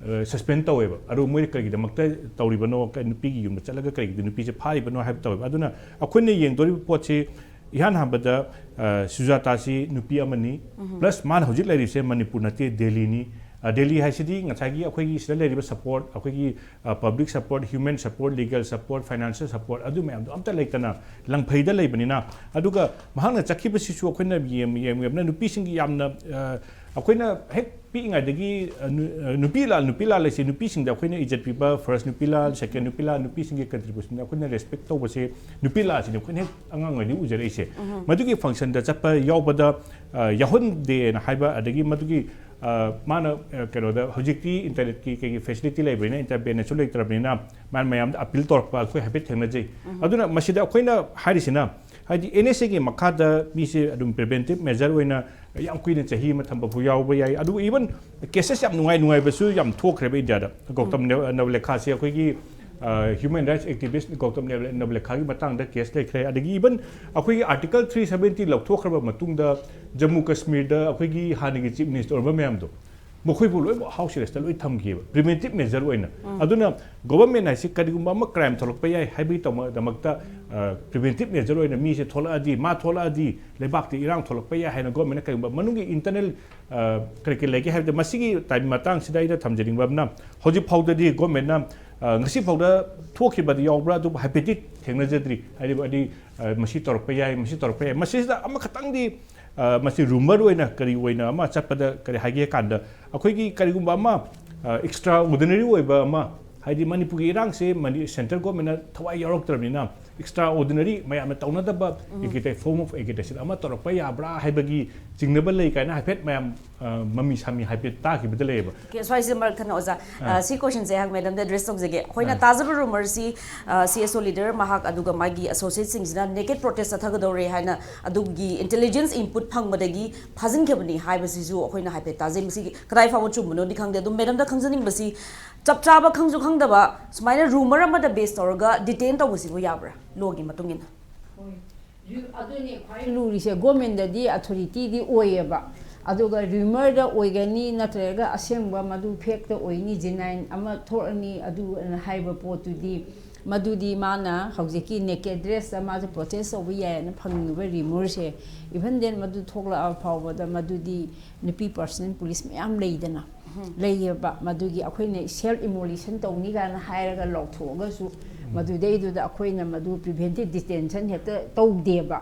ꯑ, ꯁꯁꯄꯦꯟ ꯇꯧꯋꯦꯕ꯫ ꯑꯗꯨ ꯃꯣꯏꯅ ꯀꯔꯤꯒꯤꯗꯃꯛꯇ ꯇꯧꯔꯤꯕꯅꯣ, ꯀ-, ꯅꯨꯄꯤꯒꯤ ꯌꯨꯝꯗ ꯆꯠꯂꯒ ꯀꯔꯤꯒꯤꯗ ꯅꯨꯄꯤꯁꯦ ꯐꯥꯔꯤꯕꯅꯣ ꯍꯥꯏꯕ ꯇꯧꯋꯦꯕ꯫ ꯑꯗꯨꯅ ꯑꯩꯈꯣꯏꯅ ꯌꯦꯡꯗꯣꯔꯤꯕ ꯄꯣꯠꯁꯤ ꯏꯍꯥꯟ ꯍꯥꯟꯕꯗ, ꯑ, ꯁꯨꯖꯥꯇꯥꯁꯤ ꯅꯨꯄꯤ ꯑꯃꯅꯤ, ꯄ꯭ꯂꯁ ꯃꯥꯅ ꯍꯧꯖꯤꯛ ꯂꯩꯔꯤꯕꯁꯦ ꯃꯅꯤꯄꯨꯔ ꯅꯠꯇꯦ, ꯗꯦꯜꯂꯤꯅꯤ꯫ ꯑ, ꯗꯦꯜꯂꯤ ꯍꯥꯏꯁꯤꯗꯤ ꯉꯁꯥꯏꯒꯤ ꯑꯩꯈꯣꯏꯒꯤ ꯁꯤꯗ ꯂꯩꯔꯤꯕ ꯁꯄꯣꯔꯠ, ꯑꯩꯈꯣꯏꯒꯤ, ꯑ, public support, human support, legal support, financial support, ꯑꯗꯨ ꯃꯌꯥꯝꯗꯣ ꯑꯝꯇ ꯂꯩꯇꯅ ꯂꯪꯐꯩꯗ ꯂꯩꯕꯅꯤꯅ꯫ ꯑꯗꯨꯒ ꯃꯍꯥꯛꯅ ꯆꯠꯈꯤꯕꯁꯤꯁꯨ ꯑꯩꯈꯣꯏꯅ ꯌꯦꯡ-, ꯌꯦꯡ-, ꯌꯦꯡꯕꯗ ꯅꯨꯄꯤꯁꯤꯡꯒꯤ ꯌꯥꯝꯅ, ꯑ, ꯑꯩꯈꯣꯏꯅ ꯍꯦꯛ ꯄꯤꯛꯏꯉꯩꯗꯒꯤ, ꯑ, ꯅꯨ-, ꯑ, ꯅꯨꯄꯤ ꯂꯥꯜ, ꯅꯨꯄꯤ ꯂꯥꯜ ꯍꯥꯏꯁꯦ ꯅꯨꯄꯤꯁꯤꯡꯗ ꯑꯩꯈꯣꯏꯅ ꯏꯖꯠ ꯄꯤꯕ, ꯐꯥꯔꯁ ꯅꯨꯄꯤ ꯂꯥꯜ, ꯁꯦꯀꯦꯟ ꯅꯨꯄꯤ ꯂꯥꯜ, ꯅꯨꯄꯤꯁꯤꯡꯒꯤ ꯀꯟꯇ꯭ꯔꯤꯕ꯭ꯌꯨꯁꯟꯗ ꯑꯩꯈꯣꯏꯅ ꯔꯦꯁꯄꯦꯛ ꯇꯧꯕꯁꯦ ꯅꯨꯄꯤ ꯂꯥꯜꯁꯤꯅꯤ ꯑꯩꯈꯣꯏꯅ ꯍꯦꯛ ꯑꯉꯥꯡ ꯑꯣꯏꯔꯤꯉꯩꯗꯒꯤ ꯎꯖꯔꯛꯏꯁꯦ꯫ ꯃꯗꯨꯒꯤ ꯐꯪꯁꯟꯗ ꯆꯠꯄ ꯌꯥꯎꯕꯗ, ꯑ, ꯌꯥꯎꯍꯟꯗꯦꯅ ꯍꯥꯏꯕ, ꯑꯗꯒꯤ ꯃꯗꯨꯒꯤ, ꯑ, ꯃꯥꯅ, ꯑ, ꯀꯩꯅꯣꯗ ꯍꯧꯖꯤꯛꯇꯤ ꯏꯟꯇꯔꯅꯦꯠꯀꯤ ꯀꯩꯒꯤ ꯐꯦꯁꯤꯂꯤꯇꯤ ꯂꯩꯕꯅꯤꯅ, ꯏꯟꯇꯔꯅꯦꯠꯁꯨ ꯂꯩꯇ꯭ꯔꯕꯅꯤꯅ, ꯃꯥꯅ ꯃꯌꯥꯝꯗ ꯑꯄꯤꯜ ꯇꯧꯔꯛꯄ ꯑꯩꯈꯣꯏ ꯍꯥꯏꯐꯦꯠ ꯊꯦꯡꯅꯖꯩ꯫ ꯑꯗꯨꯅ ꯃꯁꯤꯗ ꯑꯩꯈꯣꯏꯅ ꯍꯥꯏꯔꯤꯁꯤꯅ, ꯍꯥꯏꯗꯤ ꯑꯦꯟ ꯑꯦꯁ ꯑꯦꯒꯤ ꯃꯈꯥꯗ ꯃꯤꯁꯦ ꯑꯗꯨꯝ ꯄ꯭ꯔꯤꯚꯦꯟꯇꯤꯞ ꯃꯦꯖꯔ ꯑꯣꯏꯅ ꯌꯥꯝ ꯀꯨꯏꯅ ꯆꯍꯤ ꯑꯃ ꯊꯝꯕ ꯐꯥꯎ ꯌꯥꯎꯕ ꯌꯥꯏ꯫ ꯑꯗꯨꯒ ꯏꯚꯟ ꯀꯦꯁꯦꯁ ꯌꯥꯝ ꯅꯨꯡꯉꯥꯏ ꯅꯨꯡꯉꯥꯏꯕꯁꯨ ꯌꯥꯝ ꯊꯣꯛꯈ꯭ꯔꯦꯕ ꯏꯟꯗꯤꯌꯥꯗ꯫ ꯒꯧꯇꯝ ꯅꯕ-, ꯅꯕꯂꯦꯈꯥꯁꯦ ꯑꯩꯈꯣꯏꯒꯤ, ꯑ, ꯍ꯭ꯌꯨꯃꯦꯟ ꯔꯥꯏꯠꯁ ꯑꯦꯛꯇꯤꯚꯤꯁ ꯒꯧꯇꯝ ꯅꯕ-, ꯅꯕꯂꯦꯈꯥꯒꯤ ꯃꯇꯥꯡꯗ ꯀꯦꯁ ꯂꯩꯈ꯭ꯔꯦ꯫ ꯑꯗꯒꯤ ꯏꯚꯟ ꯑꯩꯈꯣꯏꯒꯤ ꯑꯥꯔꯇꯤꯀꯜ ꯊ꯭ꯔꯤ ꯁꯕꯦꯟꯇꯤ ꯂꯧꯊꯣꯛꯈ꯭ꯔꯕ ꯃꯇꯨꯡꯗ ꯖꯝꯃꯨ ꯀꯁꯃꯤꯔꯗ ꯑꯩꯈꯣꯏꯒꯤ ꯍꯥꯟꯅꯒꯤ ꯆꯤꯐ ꯃꯤꯅꯤꯁꯇꯔ ꯑꯣꯏꯔꯝꯕ ꯃꯌꯥꯝꯗꯣ, ꯃꯈꯣꯏꯕꯨ ꯂꯣꯏꯅꯃꯛ ꯍꯥꯎꯁ ꯑꯦꯔꯦꯁꯇ ꯂꯣꯏ ꯊꯝꯈꯤꯑꯕ, ꯄ꯭ꯔꯤꯚꯦꯟꯇꯤꯞ ꯃꯦꯖꯔ ꯑꯣꯏꯅ꯫ ꯑꯗꯨꯅ ꯒꯣꯚꯔꯟꯃꯦꯟ ꯍꯥꯏꯁꯤ ꯀꯔꯤꯒꯨꯝꯕ ꯑꯃ ꯀ꯭ꯔꯥꯏꯝ ꯊꯣꯛꯂꯛꯄ ꯌꯥꯏ ꯍꯥꯏꯕꯒꯤ ꯇꯧꯃ-, ꯗꯃꯛꯇ, ꯑ, ꯄ꯭ꯔꯤꯚꯦꯟꯇꯤꯞ ꯃꯦꯖꯔ ꯑꯣꯏꯅ ꯃꯤꯁꯦ ꯊꯣꯛꯂꯛꯑꯗꯤ, ꯃꯥ ꯊꯣꯛꯂꯛꯑꯗꯤ ꯂꯩꯕꯥꯛꯇ ꯏꯔꯥꯡ ꯊꯣꯛꯂꯛꯄ ꯌꯥꯏ ꯍꯥꯏꯅ ꯒꯣꯚꯔꯟꯃꯦꯟꯅ ꯀꯔꯤꯒꯨꯝꯕ ꯃꯅꯨꯡꯒꯤ ꯏꯟꯇꯔꯅꯦꯜ, ꯑ, ꯀꯔꯤ ꯀꯔꯤ ꯂꯩꯒꯦ ꯍꯥꯏꯕꯗ ꯃꯁꯤꯒꯤ ꯇꯥꯏꯝ ꯃꯇꯥꯡꯁꯤꯗ ꯑꯩꯅ ꯊꯝꯖꯅꯤꯡꯕ ꯑꯃꯅ, ꯍꯧꯖꯤꯛ ꯐꯥꯎꯗꯗꯤ ꯒꯣꯚꯔꯟꯃꯦꯟꯅ, ꯑ, ꯉꯁꯤ ꯐꯥꯎꯗ ꯊꯣꯛꯈꯤꯕꯗꯤ ꯌꯥꯎꯕ꯭ꯔꯥ? ꯑꯗꯨꯕꯨ ꯍꯥꯏꯐꯦꯠꯇꯤ ꯊꯦꯡꯅꯖꯗ꯭ꯔꯤ꯫ ꯍꯥꯏꯗꯤ, ꯍꯥꯏꯗꯤ, ꯑ, ꯃꯁꯤ ꯇꯧꯔꯛꯄ ꯌꯥꯏ, ꯃꯁꯤ ꯇꯧꯔꯛꯄ ꯌꯥꯏ꯫ ꯃꯁꯤꯁꯤꯗ ꯑꯃꯈꯛꯇꯪꯗꯤ, ꯑ, ꯃꯁꯤ ꯔꯨꯃꯔ ꯑꯣꯏꯅ ꯀꯔꯤ ꯑꯣꯏꯅ ꯑꯃ ꯆꯠꯄꯗ ꯀꯔꯤ ꯍꯥꯏꯒꯦ ꯀꯥꯟꯗ, ꯑꯩꯈꯣꯏꯒꯤ ꯀꯔꯤꯒꯨꯝꯕ ꯑꯃ, ꯑ, ꯑꯦꯛꯁꯇ꯭ꯔꯥ ꯑꯣꯔꯗꯤꯅꯔꯤ ꯑꯣꯏꯕ ꯑꯃ, ꯍꯥꯏꯗꯤ ꯃꯅꯤꯄꯨꯔꯒꯤ ꯏꯔꯥꯡꯁꯦ ꯃꯅꯤ ꯁꯦꯟꯇ꯭ꯔꯦꯜ ꯒꯣꯔꯃꯦꯟꯅ ꯊꯋꯥꯏ ꯌꯥꯎꯔꯛꯇ꯭ꯔꯕꯅꯤꯅ ꯑꯦꯛꯁꯇ꯭ꯔꯥ ꯑꯣꯔꯗꯤꯅꯔꯤ ꯃꯌꯥꯝꯅ ꯇꯧꯅꯗꯕ ꯑꯦꯒꯤꯇꯦ ꯐꯣꯔꯝ ꯑꯣꯐ ꯑꯦꯒꯤꯇꯦꯁꯟ ꯑꯃ ꯇꯧꯔꯛꯄ ꯌꯥꯕ꯭ꯔꯥ ꯍꯥꯏꯕꯒꯤ ꯆꯤꯡꯅꯕ ꯂꯩ ꯀꯥꯏꯅ ꯍꯥꯏꯐꯦꯠ ꯃꯌꯥꯝ ꯑ, ꯃꯃꯤ ꯁꯥꯃꯤ ꯍꯥꯏꯐꯦꯠ ꯇꯥꯈꯤꯕꯗ ꯂꯩꯌꯦꯕ꯫ ꯑꯣꯀꯦ, ꯁ꯭ꯋꯥꯏꯁꯤꯗ ꯃꯔꯛ ꯊꯠꯅ ꯑꯣꯖꯥ, ꯑ, ꯁꯤ ꯀꯣꯏꯁꯟꯁꯦ ꯑꯩꯍꯥꯛ ꯃꯦꯗꯝꯗ ꯑꯦꯗ꯭ꯔꯦꯁ ꯇꯧꯖꯒꯦ꯫ ꯑꯩꯈꯣꯏꯅ ꯇꯥꯖꯕ ꯔꯨꯃꯔꯁꯤ ꯁꯤ ꯑꯦꯁ ꯑꯣ ꯂꯤꯗꯔ ꯃꯍꯥꯛ ꯑꯗꯨꯒ ꯃꯥꯒꯤ ꯑꯦꯁꯣꯁꯤꯌꯦꯠꯁꯤꯡꯁꯤꯅ ꯅꯦꯀꯦꯠ ꯄ꯭ꯔꯣꯇꯦꯁ ꯆꯠꯊꯒꯗꯧꯔꯦ ꯍꯥꯏꯅ ꯑꯗꯨꯒꯤ ꯏꯟꯇꯦꯂꯤꯖꯦꯟꯁ ꯏꯟꯄꯨꯠ ꯐꯪꯕꯗꯒꯤ ꯐꯥꯖꯤꯟꯈꯤꯕꯅꯤ ꯍꯥꯏꯕꯁꯤꯁꯨ ꯑꯩꯈꯣꯏꯅ ꯍꯥꯏꯐꯦꯠ ꯇꯥꯖꯩ꯫ ꯃꯁꯤꯒꯤ ꯀꯗꯥꯏ ꯐꯥꯎꯕ ꯆꯨꯝꯕꯅꯣꯗꯤ ꯈꯪꯗꯦ, ꯑꯗꯨꯝ ꯃꯦꯗꯝꯗ ꯈꯪꯖꯅꯤꯡꯕꯁꯤ ꯆꯞ ꯆꯥꯕ ꯈꯪꯁꯨ ꯈꯪꯗꯕ ꯁꯨꯃꯥꯏꯅ ꯔꯨꯃꯔ ꯑꯃꯗ ꯕꯦꯁ ꯇꯧꯔꯒ ꯗꯤꯇꯦꯟ ꯇꯧꯕꯁꯤꯕꯨ ꯌꯥꯕ꯭ꯔꯥ ꯂꯣꯒꯤ ꯃꯇꯨꯡ ꯏꯟꯅ? ꯑꯗꯨꯅꯦ ꯈ꯭ꯋꯥꯏ ꯂꯨꯔꯤꯁꯦ꯫ ꯒꯣꯔꯃꯦꯟꯗꯗꯤ ꯑꯊꯣꯔꯤꯇꯤꯗꯤ ꯑꯣꯏꯌꯦꯕ, ꯑꯗꯨꯒ ꯔꯤꯃꯔꯗ ꯑꯣꯏꯒꯅꯤ ꯅꯠꯇ꯭ꯔꯒ ꯑꯁꯦꯡꯕ ꯃꯗꯨ ꯐꯦꯛꯇ ꯑꯣꯏꯅꯤ, ꯖꯦꯅꯥꯏꯟ ꯑꯃ ꯊꯣꯛꯑꯅꯤ ꯑꯗꯨ ꯍꯥꯏꯕ ꯄꯣꯠꯇꯨꯗꯤ, ꯃꯗꯨꯗꯤ ꯃꯥꯅ ꯍꯧꯖꯤꯛꯀꯤ ꯅꯦꯀꯦꯠ ꯗ꯭ꯔꯦꯁꯇ ꯃꯥꯁꯨ ꯄ꯭ꯔꯣꯇꯦꯁ ꯇꯧꯕ ꯌꯥꯏꯅ ꯐꯪꯉꯤꯕ ꯔꯤꯃꯔꯁꯦ꯫ ꯏꯚꯟ ꯗꯦꯟ ꯃꯗꯨ ꯊꯣꯛꯂꯛꯑ ꯐꯥꯎꯕꯗ ꯃꯗꯨꯗꯤ ꯅꯨꯄꯤ ꯄꯥꯔꯁꯅꯦꯜ ꯄꯨꯂꯤꯁ ꯃꯌꯥꯝ ꯂꯩꯗꯅ, ꯂꯩꯌꯦꯕ꯫ ꯃꯗꯨꯒꯤ ꯑꯩꯈꯣꯏꯅ ꯁꯦꯜꯐ ꯏꯃꯣꯂꯦꯁꯟ ꯇꯧꯅꯤ ꯀꯥꯏꯅ ꯍꯥꯏꯔꯒ ꯂꯥꯎꯊꯣꯛꯑꯒꯁꯨ ꯃꯗꯨꯗꯩꯗꯨꯗ ꯑꯩꯈꯣꯏꯅ ꯃꯗꯨ ꯄ꯭ꯔꯤꯚꯦꯟꯇꯤꯚ ꯗꯤꯇꯦꯟꯁꯟ ꯍꯦꯛꯇ ꯇꯧꯗꯦꯕ꯫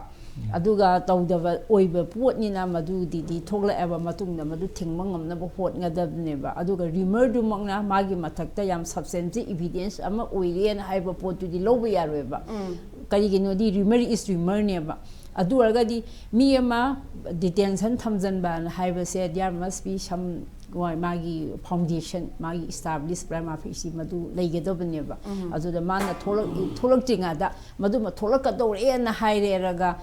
ꯑꯗꯨꯒ ꯇꯧꯗꯕ ꯑꯣꯏꯕ ꯄꯣꯠꯅꯤꯅ ꯃꯗꯨꯗꯤꯗꯤ ꯊꯣꯛꯂꯛꯑꯕ ꯃꯇꯨꯡꯗ ꯃꯗꯨ ꯊꯤꯡꯕ ꯉꯝꯅꯕ ꯍꯣꯠꯅꯒꯗꯕꯅꯦꯕ꯫ ꯑꯗꯨꯒ ꯔꯤꯃꯔꯗꯨꯃꯛꯅ ꯃꯥꯒꯤ ꯃꯊꯛꯇ ꯌꯥꯝ ꯁꯕꯁꯇꯦꯟꯇꯤꯚ ꯏꯚꯤꯗꯦꯟꯁ ꯑꯃ ꯑꯣꯏꯔꯦꯅ ꯍꯥꯏꯕ ꯄꯣꯠꯇꯨꯗꯤ ꯂꯧꯕ ꯌꯥꯔꯣꯏꯕ꯫ ꯀꯔꯤꯒꯤꯅꯣꯗꯤ ꯔꯤꯃꯔ ꯏꯁ ꯔꯤꯃꯔꯅꯦꯕ꯫ ꯑꯗꯨ ꯑꯣꯏꯔꯒꯗꯤ ꯃꯤ ꯑꯃ ꯗꯤꯇꯦꯟꯁꯟ ꯊꯝꯖꯟꯕꯅ ꯍꯥꯏꯕꯁꯦ there must be some ꯃꯥꯒꯤ ꯐꯥꯎꯟꯗꯦꯁꯟ, ꯃꯥꯒꯤ ꯏꯁꯇꯥꯕ꯭ꯂꯤꯁ ꯄ꯭ꯔꯃꯥ ꯐꯦꯁꯤ ꯃꯗꯨ ꯂꯩꯒꯗꯕꯅꯦꯕ꯫ ꯑꯗꯨꯗ ꯃꯥꯅ ꯊꯣꯛꯂꯛ ꯊꯣꯛꯂꯛꯇ꯭ꯔꯤꯉꯩꯗ ꯃꯗꯨꯃ ꯊꯣꯛꯂꯛꯀꯗꯧꯔꯦꯅ ꯍꯥꯏꯔꯦꯔꯒ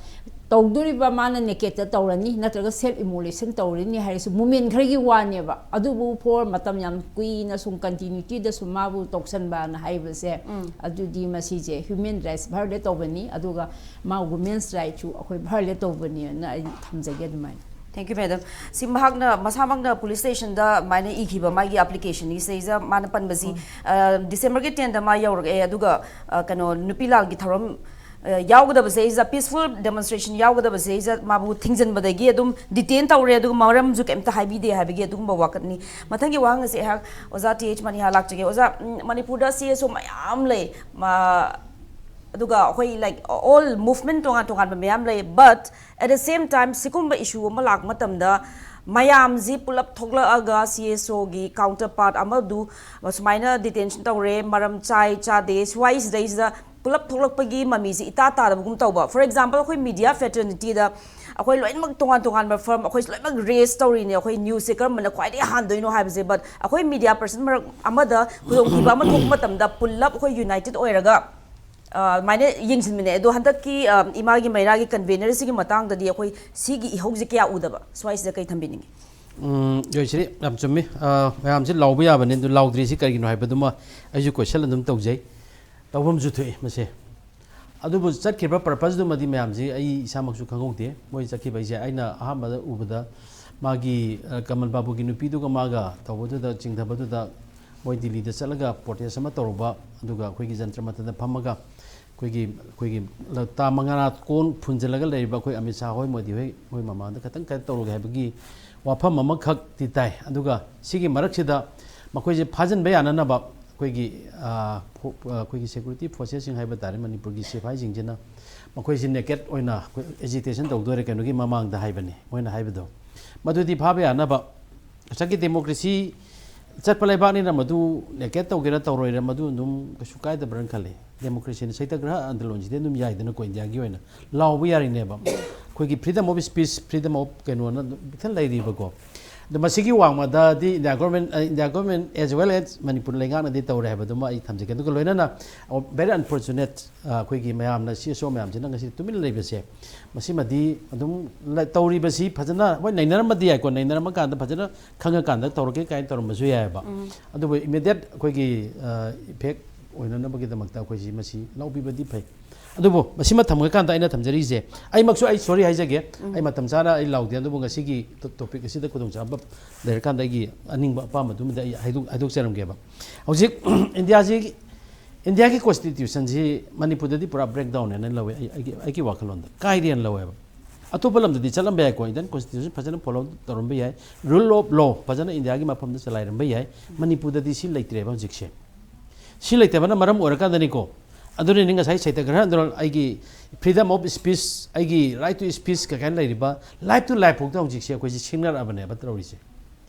ꯇꯧꯗꯣꯔꯤꯕ ꯃꯥꯅ ꯅꯦꯀꯦꯠꯇ ꯇꯧꯔꯅꯤ ꯅꯠꯇ꯭ꯔꯒ ꯁꯦꯜꯐ ꯏꯃꯣꯂꯦꯁꯟ ꯇꯧꯔꯅꯤ ꯍꯥꯏꯔꯁꯨ ꯃꯣꯃꯦꯟ ꯈꯔꯒꯤ ꯋꯥꯅꯦꯕ꯫ ꯑꯗꯨꯕꯨ ꯐꯣꯔ ꯃꯇꯝ ꯌꯥꯝ ꯀꯨꯏꯅ ꯁꯨꯝ ꯀꯟꯇꯤꯅ꯭ꯌꯨꯇꯤꯗ ꯁꯨꯝ ꯃꯥꯕꯨ ꯇꯧꯁꯟꯕꯅ ꯍꯥꯏꯕꯁꯦ, ꯑꯗꯨꯗꯤ ꯃꯁꯤꯁꯦ ꯍ꯭ꯌꯨꯃꯦꯟ ꯔꯥꯏꯠꯁ ꯚꯥꯏꯑꯣꯂꯦꯠ ꯇꯧꯕꯅꯤ꯫ ꯑꯗꯨꯒ ꯃꯥ ꯋꯨꯃꯦꯟꯁ ꯔꯥꯏꯠꯁꯨ ꯑꯩꯈꯣꯏ ꯚꯥꯏꯑꯣꯂꯦꯠ ꯇꯧꯕꯅꯦꯅ ꯑꯩ ꯊꯝꯖꯒꯦ ꯑꯗꯨꯃꯥꯏꯅ꯫ Thank you madam. ꯁꯤ ꯃꯍꯥꯛꯅ ꯃꯁꯥꯃꯛꯅ ꯄꯨꯂꯤꯁ ꯁ꯭ꯇꯦꯁꯟꯗ ꯑꯗꯨꯃꯥꯏꯅ ꯏꯈꯤꯕ ꯃꯥꯒꯤ ꯑꯦꯄ꯭ꯂꯤꯀꯦꯁꯟꯒꯤ ꯁꯤꯗꯩꯁꯤꯗ ꯃꯥꯅ ꯄꯟꯕꯁꯤ, ꯑ, ꯗꯤꯁꯦꯝꯕꯔꯒꯤ ꯇꯦꯟꯗ ꯃꯥ ꯌꯧꯔꯛꯑꯦ, ꯑꯗꯨꯒ, ꯑ, ꯀꯩꯅꯣ, ꯅꯨꯄꯤ ꯂꯥꯜꯒꯤ ꯊꯧꯔꯝ, ꯑ, ꯌꯥꯎꯒꯗꯕꯁꯦ ꯁꯤꯗ, ꯄꯤꯁꯐꯨꯜ ꯗꯦꯃꯣꯟꯁꯇ꯭ꯔꯦꯁꯟ ꯌꯥꯎꯒꯗꯕꯁꯦ ꯁꯤꯗ ꯃꯥꯕꯨ ꯊꯤꯡꯖꯤꯟꯕꯗꯒꯤ ꯑꯗꯨꯝ ꯗꯤꯇꯦꯟ ꯇꯧꯔꯦ, ꯑꯗꯨꯒ ꯃꯔꯝꯁꯨ ꯀꯩꯝꯇ ꯍꯥꯏꯕꯤꯗꯦ ꯍꯥꯏꯕꯒꯤ ꯑꯗꯨꯒꯨꯝꯕ ꯋꯥꯀꯠꯅꯤ꯫ ꯃꯊꯪꯒꯤ ꯋꯥꯍꯪ ꯑꯁꯤ ꯑꯩꯍꯥꯛ ꯑꯣꯖꯥ ꯇꯤ ꯑꯩꯆ ꯃꯅꯤꯍꯥ ꯂꯥꯛꯆꯒꯦ꯫ ꯑꯣꯖꯥ, ꯎꯝ, ꯃꯅꯤꯄꯨꯔꯗ ꯁꯤ ꯑꯦꯁ ꯑꯣ ꯃꯌꯥꯝ ꯂꯩ, ꯃꯥ-, ꯑꯗꯨꯒ ꯑꯩꯈꯣꯏ, like, all movement ꯇꯣꯉꯥꯟ ꯇꯣꯉꯥꯟꯕ ꯃꯌꯥꯝ ꯂꯩ, but at the same time ꯁꯤꯒꯨꯝꯕ ꯏꯁꯨ ꯑꯃ ꯂꯥꯛꯄ ꯃꯇꯝꯗ ꯃꯌꯥꯝꯁꯤ ꯄꯨꯂꯞ ꯊꯣꯛꯂꯛꯑꯒ ꯁꯤ ꯑꯦꯁ ꯑꯣꯒꯤ ꯀꯥꯎꯟꯇꯔ ꯄꯥꯔꯠ ꯑꯃꯗꯨ ꯁꯨꯃꯥꯏꯅ ꯗꯤꯇꯦꯟꯁꯟ ꯇꯧꯔꯦ, ꯃꯔꯝ ꯆꯥꯏ ꯆꯥꯗꯦ, ꯁ꯭ꯋꯥꯏꯁꯤꯗꯩꯁꯤꯗ ꯄꯨꯂꯞ ꯊꯣꯛꯂꯛꯄꯒꯤ ꯃꯃꯤꯁꯤ ꯏꯇꯥ ꯇꯥꯗꯕꯒꯨꯝ ꯇꯧꯕ꯫ ꯐꯣꯔ ꯑꯦꯛꯖꯥꯝꯄꯜ, ꯑꯩꯈꯣꯏ ꯃꯤꯗꯤꯌꯥ ꯐ꯭ꯔꯦꯇꯔꯅꯤꯇꯤꯗ ꯑꯩꯈꯣꯏ ꯂꯣꯏꯅꯃꯛ ꯇꯣꯉꯥꯟ ꯇꯣꯉꯥꯟꯕ ꯐꯔꯝ, ꯑꯩꯈꯣꯏ ꯂꯣꯏꯅꯃꯛ ꯔꯦꯁ ꯇꯧꯔꯤꯅꯦ, ꯑꯩꯈꯣꯏ ꯅ꯭ꯌꯨꯁꯁꯦ ꯀꯔꯝꯕꯅ ꯈ꯭ꯋꯥꯏꯗꯒꯤ ꯍꯥꯟꯗꯣꯏꯅꯣ ꯍꯥꯏꯕꯁꯦ꯫ ꯕꯠ ꯑꯩꯈꯣꯏ ꯃꯤꯗꯤꯌꯥ ꯄꯔꯁꯟ ꯃꯔꯛ ꯑꯃꯗ ꯈꯨꯗꯣꯡꯊꯤꯕ ꯑꯃ ꯊꯣꯛꯄ ꯃꯇꯝꯗ ꯄꯨꯜꯂꯞ ꯑꯩꯈꯣꯏ ꯌꯨꯅꯥꯏꯇꯦꯠ ꯑꯣꯏꯔꯒ ꯑ, ꯑꯗꯨꯃꯥꯏꯅ ꯌꯦꯡꯁꯤꯟꯃꯤꯟꯅꯩ꯫ ꯑꯗꯣ ꯍꯟꯗꯛꯀꯤ ꯑ, ꯏꯃꯥꯒꯤ ꯃꯩꯔꯥꯒꯤ ꯀꯟꯚꯦꯅꯔꯁꯤꯒꯤ ꯃꯇꯥꯡꯗꯗꯤ ꯑꯩꯈꯣꯏ ꯁꯤꯒꯤ ꯏꯍꯧꯁꯦ ꯀꯌꯥ ꯎꯗꯕ, ꯁ꯭ꯋꯥꯏꯁꯤꯗ ꯀꯩ ꯊꯝꯕꯤꯅꯤꯡꯉꯤ? ꯎꯝ, ꯖꯣꯏꯁ꯭ꯔꯤ, ꯌꯥꯝ ꯆꯨꯝꯃꯤ꯫ ꯑ, ꯃꯌꯥꯝꯁꯦ ꯂꯥꯎꯕ ꯌꯥꯕꯅꯤ, ꯑꯗꯨ ꯂꯥꯎꯗ꯭ꯔꯤꯁꯤ ꯀꯔꯤꯒꯤꯅꯣ ꯍꯥꯏꯕꯗꯨꯃ ꯑꯩꯁꯨ ꯀꯣꯏꯁꯟ ꯑꯗꯨꯝ ꯇꯧꯖꯩ꯫ ꯇꯧꯐꯝꯁꯨ ꯊꯣꯛꯏ ꯃꯁꯦ꯫ ꯑꯗꯨꯕꯨ ꯆꯠꯈ꯭ꯔꯤꯕ ꯄꯔꯄꯁꯇꯨꯃꯗꯤ ꯃꯌꯥꯝꯁꯤ ꯑꯩ ꯏꯁꯥꯃꯛꯁꯨ ꯈꯪꯍꯧꯗꯦ꯫ ꯃꯣꯏ ꯆꯠꯈꯤꯕ ꯍꯥꯏꯁꯦ ꯑꯩꯅ ꯑꯍꯥꯟꯕꯗ ꯎꯕꯗ ꯃꯥꯒꯤ, ꯑ, ꯀꯃꯜ ꯕꯥꯕꯨꯒꯤ ꯅꯨꯄꯤꯗꯨꯒ ꯃꯥꯒ ꯇꯧꯕꯗꯨꯗ, ꯆꯤꯡꯊꯕꯗꯨꯗ ꯃꯣꯏ ꯗꯤꯜꯂꯤꯗ ꯆꯠꯂꯒ ꯄ꯭ꯔꯣꯇꯦꯁ ꯑꯃ ꯇꯧꯔꯨꯕ, ꯑꯗꯨꯒ ꯑꯩꯈꯣꯏꯒꯤ ꯖꯟꯇ꯭ꯔ ꯃꯟꯇ꯭ꯔꯗ ꯐꯝꯃꯒ ꯑꯩꯈꯣꯏꯒꯤ, ꯑꯩꯈꯣꯏꯒꯤ ꯇꯥ ꯃꯉꯥ ꯀꯣꯟ ꯐꯨꯟꯖꯜꯂꯒ ꯂꯩꯔꯤꯕ ꯑꯩꯈꯣꯏ ꯑꯃꯤꯠ ꯁꯥꯍ ꯍꯣꯏ, ꯃꯣꯗꯤ ꯍꯣꯏ, ꯃꯣꯏ ꯃꯃꯥꯡꯗ ꯈꯤꯇꯪ ꯀꯩꯅꯣ ꯇꯧꯔꯒꯦ ꯍꯥꯏꯕꯒꯤ ꯋꯥꯐꯝ ꯑꯃꯈꯛꯇꯤ ꯇꯥꯏ꯫ ꯑꯗꯨꯒ ꯁꯤꯒꯤ ꯃꯔꯛꯁꯤꯗ ꯃꯈꯣꯏꯁꯦ ꯐꯥꯖꯤꯟꯕ ꯌꯥꯅꯅꯕ ꯑꯩꯈꯣꯏꯒꯤ, ꯑ, ꯐꯣ-, ꯑ, ꯑꯩꯈꯣꯏꯒꯤ ꯁꯦꯀ꯭ꯌꯨꯔꯤꯇꯤ ꯐꯣꯔꯁꯦꯁꯁꯤꯡ ꯍꯥꯏꯕ ꯇꯥꯔꯦ, ꯃꯅꯤꯄꯨꯔꯒꯤ ꯁꯤꯐꯥꯏꯁꯤꯡꯁꯤꯅ ꯃꯈꯣꯏꯁꯤ ꯅꯦꯀꯦꯠ ꯑꯣꯏꯅ ꯑꯩꯈꯣꯏ ꯑꯦꯖꯤꯇꯦꯁꯟ ꯇꯧꯗꯣꯔꯦ ꯀꯩꯅꯣꯒꯤ ꯃꯃꯥꯡꯗ ꯍꯥꯏꯕꯅꯤ ꯃꯣꯏꯅ ꯍꯥꯏꯕꯗꯣ꯫ ꯃꯗꯨꯗꯤ ꯐꯥꯕ ꯌꯥꯅꯕ ꯉꯁꯥꯏꯒꯤ ꯗꯦꯃꯣꯀ꯭ꯔꯦꯁꯤ ꯆꯠꯄ ꯂꯩꯕꯥꯛꯅꯤꯅ ꯃꯗꯨ ꯅꯦꯀꯦꯠ ꯇꯧꯒꯦꯔꯥ ꯇꯧꯔꯣꯏꯔꯥ ꯃꯗꯨ ꯑꯗꯨꯝ ꯀꯩꯁꯨ ꯀꯥꯏꯗꯕ꯭ꯔꯅ ꯈꯜꯂꯤ꯫ ꯗꯦꯃꯣꯀ꯭ꯔꯦꯁꯤꯅ ꯁꯩꯇꯒ꯭ꯔꯍ ꯑꯟꯗꯣꯂꯣꯟꯁꯤꯗꯤ ꯑꯗꯨꯝ ꯌꯥꯏꯗꯅꯀꯣ, ꯏꯟꯗꯤꯌꯥꯒꯤ ꯑꯣꯏꯅ ꯂꯥꯎꯕ ꯌꯥꯔꯤꯅꯦꯕ꯫ ꯑꯩꯈꯣꯏꯒꯤ freedom of speech, freedom of ꯀꯩꯅꯣꯅ ꯑꯗꯨꯝ ꯄꯤꯛꯊꯟ ꯂꯩꯔꯤꯕꯀꯣ꯫ ꯑꯗꯣ ꯃꯁꯤꯒꯤ ꯋꯥꯡꯃꯗꯗꯤ India government, India government as well as Manipur ꯂꯩꯉꯥꯛꯅꯗꯤ ꯇꯧꯔꯦ ꯍꯥꯏꯕꯗꯨꯃ ꯑꯩ ꯊꯝꯖꯒꯦ꯫ ꯑꯗꯨꯒ ꯂꯣꯏꯅꯅ very unfortunate, ꯑ, ꯑꯩꯈꯣꯏꯒꯤ ꯃꯌꯥꯝꯅ, ꯁꯤ ꯑꯦꯁ ꯑꯣ ꯃꯌꯥꯝꯁꯤꯅ ꯉꯁꯤ ꯇꯨꯃꯤꯟꯅ ꯂꯩꯕꯁꯦ, ꯃꯁꯤꯃꯗꯤ ꯑꯗꯨꯝ ꯂ-, ꯇꯧꯔꯤꯕꯁꯤ ꯐꯖꯅ, ꯍꯣꯏ, ꯅꯩꯅꯔꯝꯕꯗꯤ ꯌꯥꯏꯀꯣ, ꯅꯩꯅꯔꯝꯃꯀꯥꯟꯗ ꯐꯖꯅ ꯈꯪꯉꯀꯥꯟꯗ ꯇꯧꯔꯛꯀꯦ ꯀꯥꯏꯅ ꯇꯧꯔꯝꯕꯁꯨ ꯌꯥꯏꯑꯕ꯫ ꯑꯗꯨꯕꯨ ꯏꯃꯤꯗꯤꯌꯦꯠ ꯑꯩꯈꯣꯏꯒꯤ, ꯑ, ꯏꯐꯦꯛ ꯑꯣꯏꯅꯅꯕꯒꯤꯗꯃꯛꯇ ꯑꯩꯈꯣꯏꯁꯤ ꯃꯁꯤ ꯂꯧꯕꯤꯕꯗꯤ ꯐꯩ꯫ ꯑꯗꯨꯕꯨ ꯃꯁꯤꯃ ꯊꯝꯈ꯭ꯔꯀꯥꯟꯗ ꯑꯩꯅ ꯊꯝꯖꯔꯤꯁꯦ, ꯑꯩꯃꯛꯁꯨ ꯑꯩ ꯁꯣꯔꯤ ꯍꯥꯏꯖꯒꯦ, ꯑꯩ ꯃꯇꯝ ꯆꯥꯅ ꯑꯩ ꯂꯥꯎꯗꯦ, ꯑꯗꯨꯕꯨ ꯉꯁꯤꯒꯤ ꯇꯣ-, ꯇꯣꯄꯤꯛ ꯑꯁꯤꯗ ꯈꯨꯗꯣꯡꯆꯥꯕ ꯂꯩꯔꯀꯥꯟꯗ ꯑꯩꯒꯤ ꯑꯅꯤꯡꯕ ꯑꯄꯥꯝꯕꯗꯨꯃꯗꯤ ꯑꯩ ꯍꯥꯏꯗꯣꯛ-, ꯍꯥꯏꯗꯣꯛꯆꯔꯝꯒꯦꯕ꯫ ꯍꯧꯖꯤꯛ ꯏꯟꯗꯤꯌꯥꯁꯤ, ꯏꯟꯗꯤꯌꯥꯒꯤ ꯀꯣꯟꯁꯇꯤꯇ꯭ꯌꯨꯁꯟꯁꯤ ꯃꯅꯤꯄꯨꯔꯗꯗꯤ ꯄꯨꯔꯥ ꯕ꯭ꯔꯦꯛ ꯗꯥꯎꯟ ꯍꯥꯏꯅ ꯂꯧꯋꯦ, ꯑꯩ, ꯑꯩꯒꯤ, ꯑꯩꯒꯤ ꯋꯥꯈꯜꯂꯣꯟꯗ ꯀꯥꯏꯔꯦꯅ ꯂꯧꯋꯦꯕ꯫ ꯑꯇꯣꯞꯄ ꯂꯝꯗꯗꯤ ꯆꯠꯂꯝꯕ ꯌꯥꯏꯀꯣ, ꯏꯟꯗꯤꯌꯟ ꯀꯣꯟꯁꯇꯤꯇ꯭ꯌꯨꯁꯟ ꯐꯖꯅ ꯐꯣꯂꯣ ꯇꯧꯔꯝꯕ ꯌꯥꯏ, ꯔꯨꯜ ꯑꯣꯐ ꯂꯣ ꯐꯖꯅ ꯏꯟꯗꯤꯌꯥꯒꯤ ꯃꯐꯝꯗ ꯆꯂꯥꯏꯔꯝꯕ ꯌꯥꯏ꯫ ꯃꯅꯤꯄꯨꯔꯗꯗꯤ ꯁꯤ ꯂꯩꯇ꯭ꯔꯦꯕ ꯍꯧꯖꯤꯛꯁꯦ꯫ ꯁꯤ ꯂꯩꯇꯕꯅ ꯃꯔꯝ ꯑꯣꯏꯔꯀꯥꯟꯗꯅꯤꯀꯣ, ꯑꯗꯨꯅꯅꯤ ꯉꯁꯥꯏ ꯁꯩꯇꯒ꯭ꯔꯍ ꯑꯟꯗꯣꯂꯟ, ꯑꯩꯒꯤ freedom of speech, ꯑꯩꯒꯤ right to speech ꯀꯩ ꯀꯥꯏꯅ ꯂꯩꯔꯤꯕ, life to life ꯐꯥꯎꯗ ꯍꯧꯖꯤꯛꯁꯦ ꯑꯩꯈꯣꯏꯁꯦ ꯁꯤꯡꯅꯔꯛꯑꯕꯅꯦꯕ ꯇꯧꯔꯤꯁꯦ꯫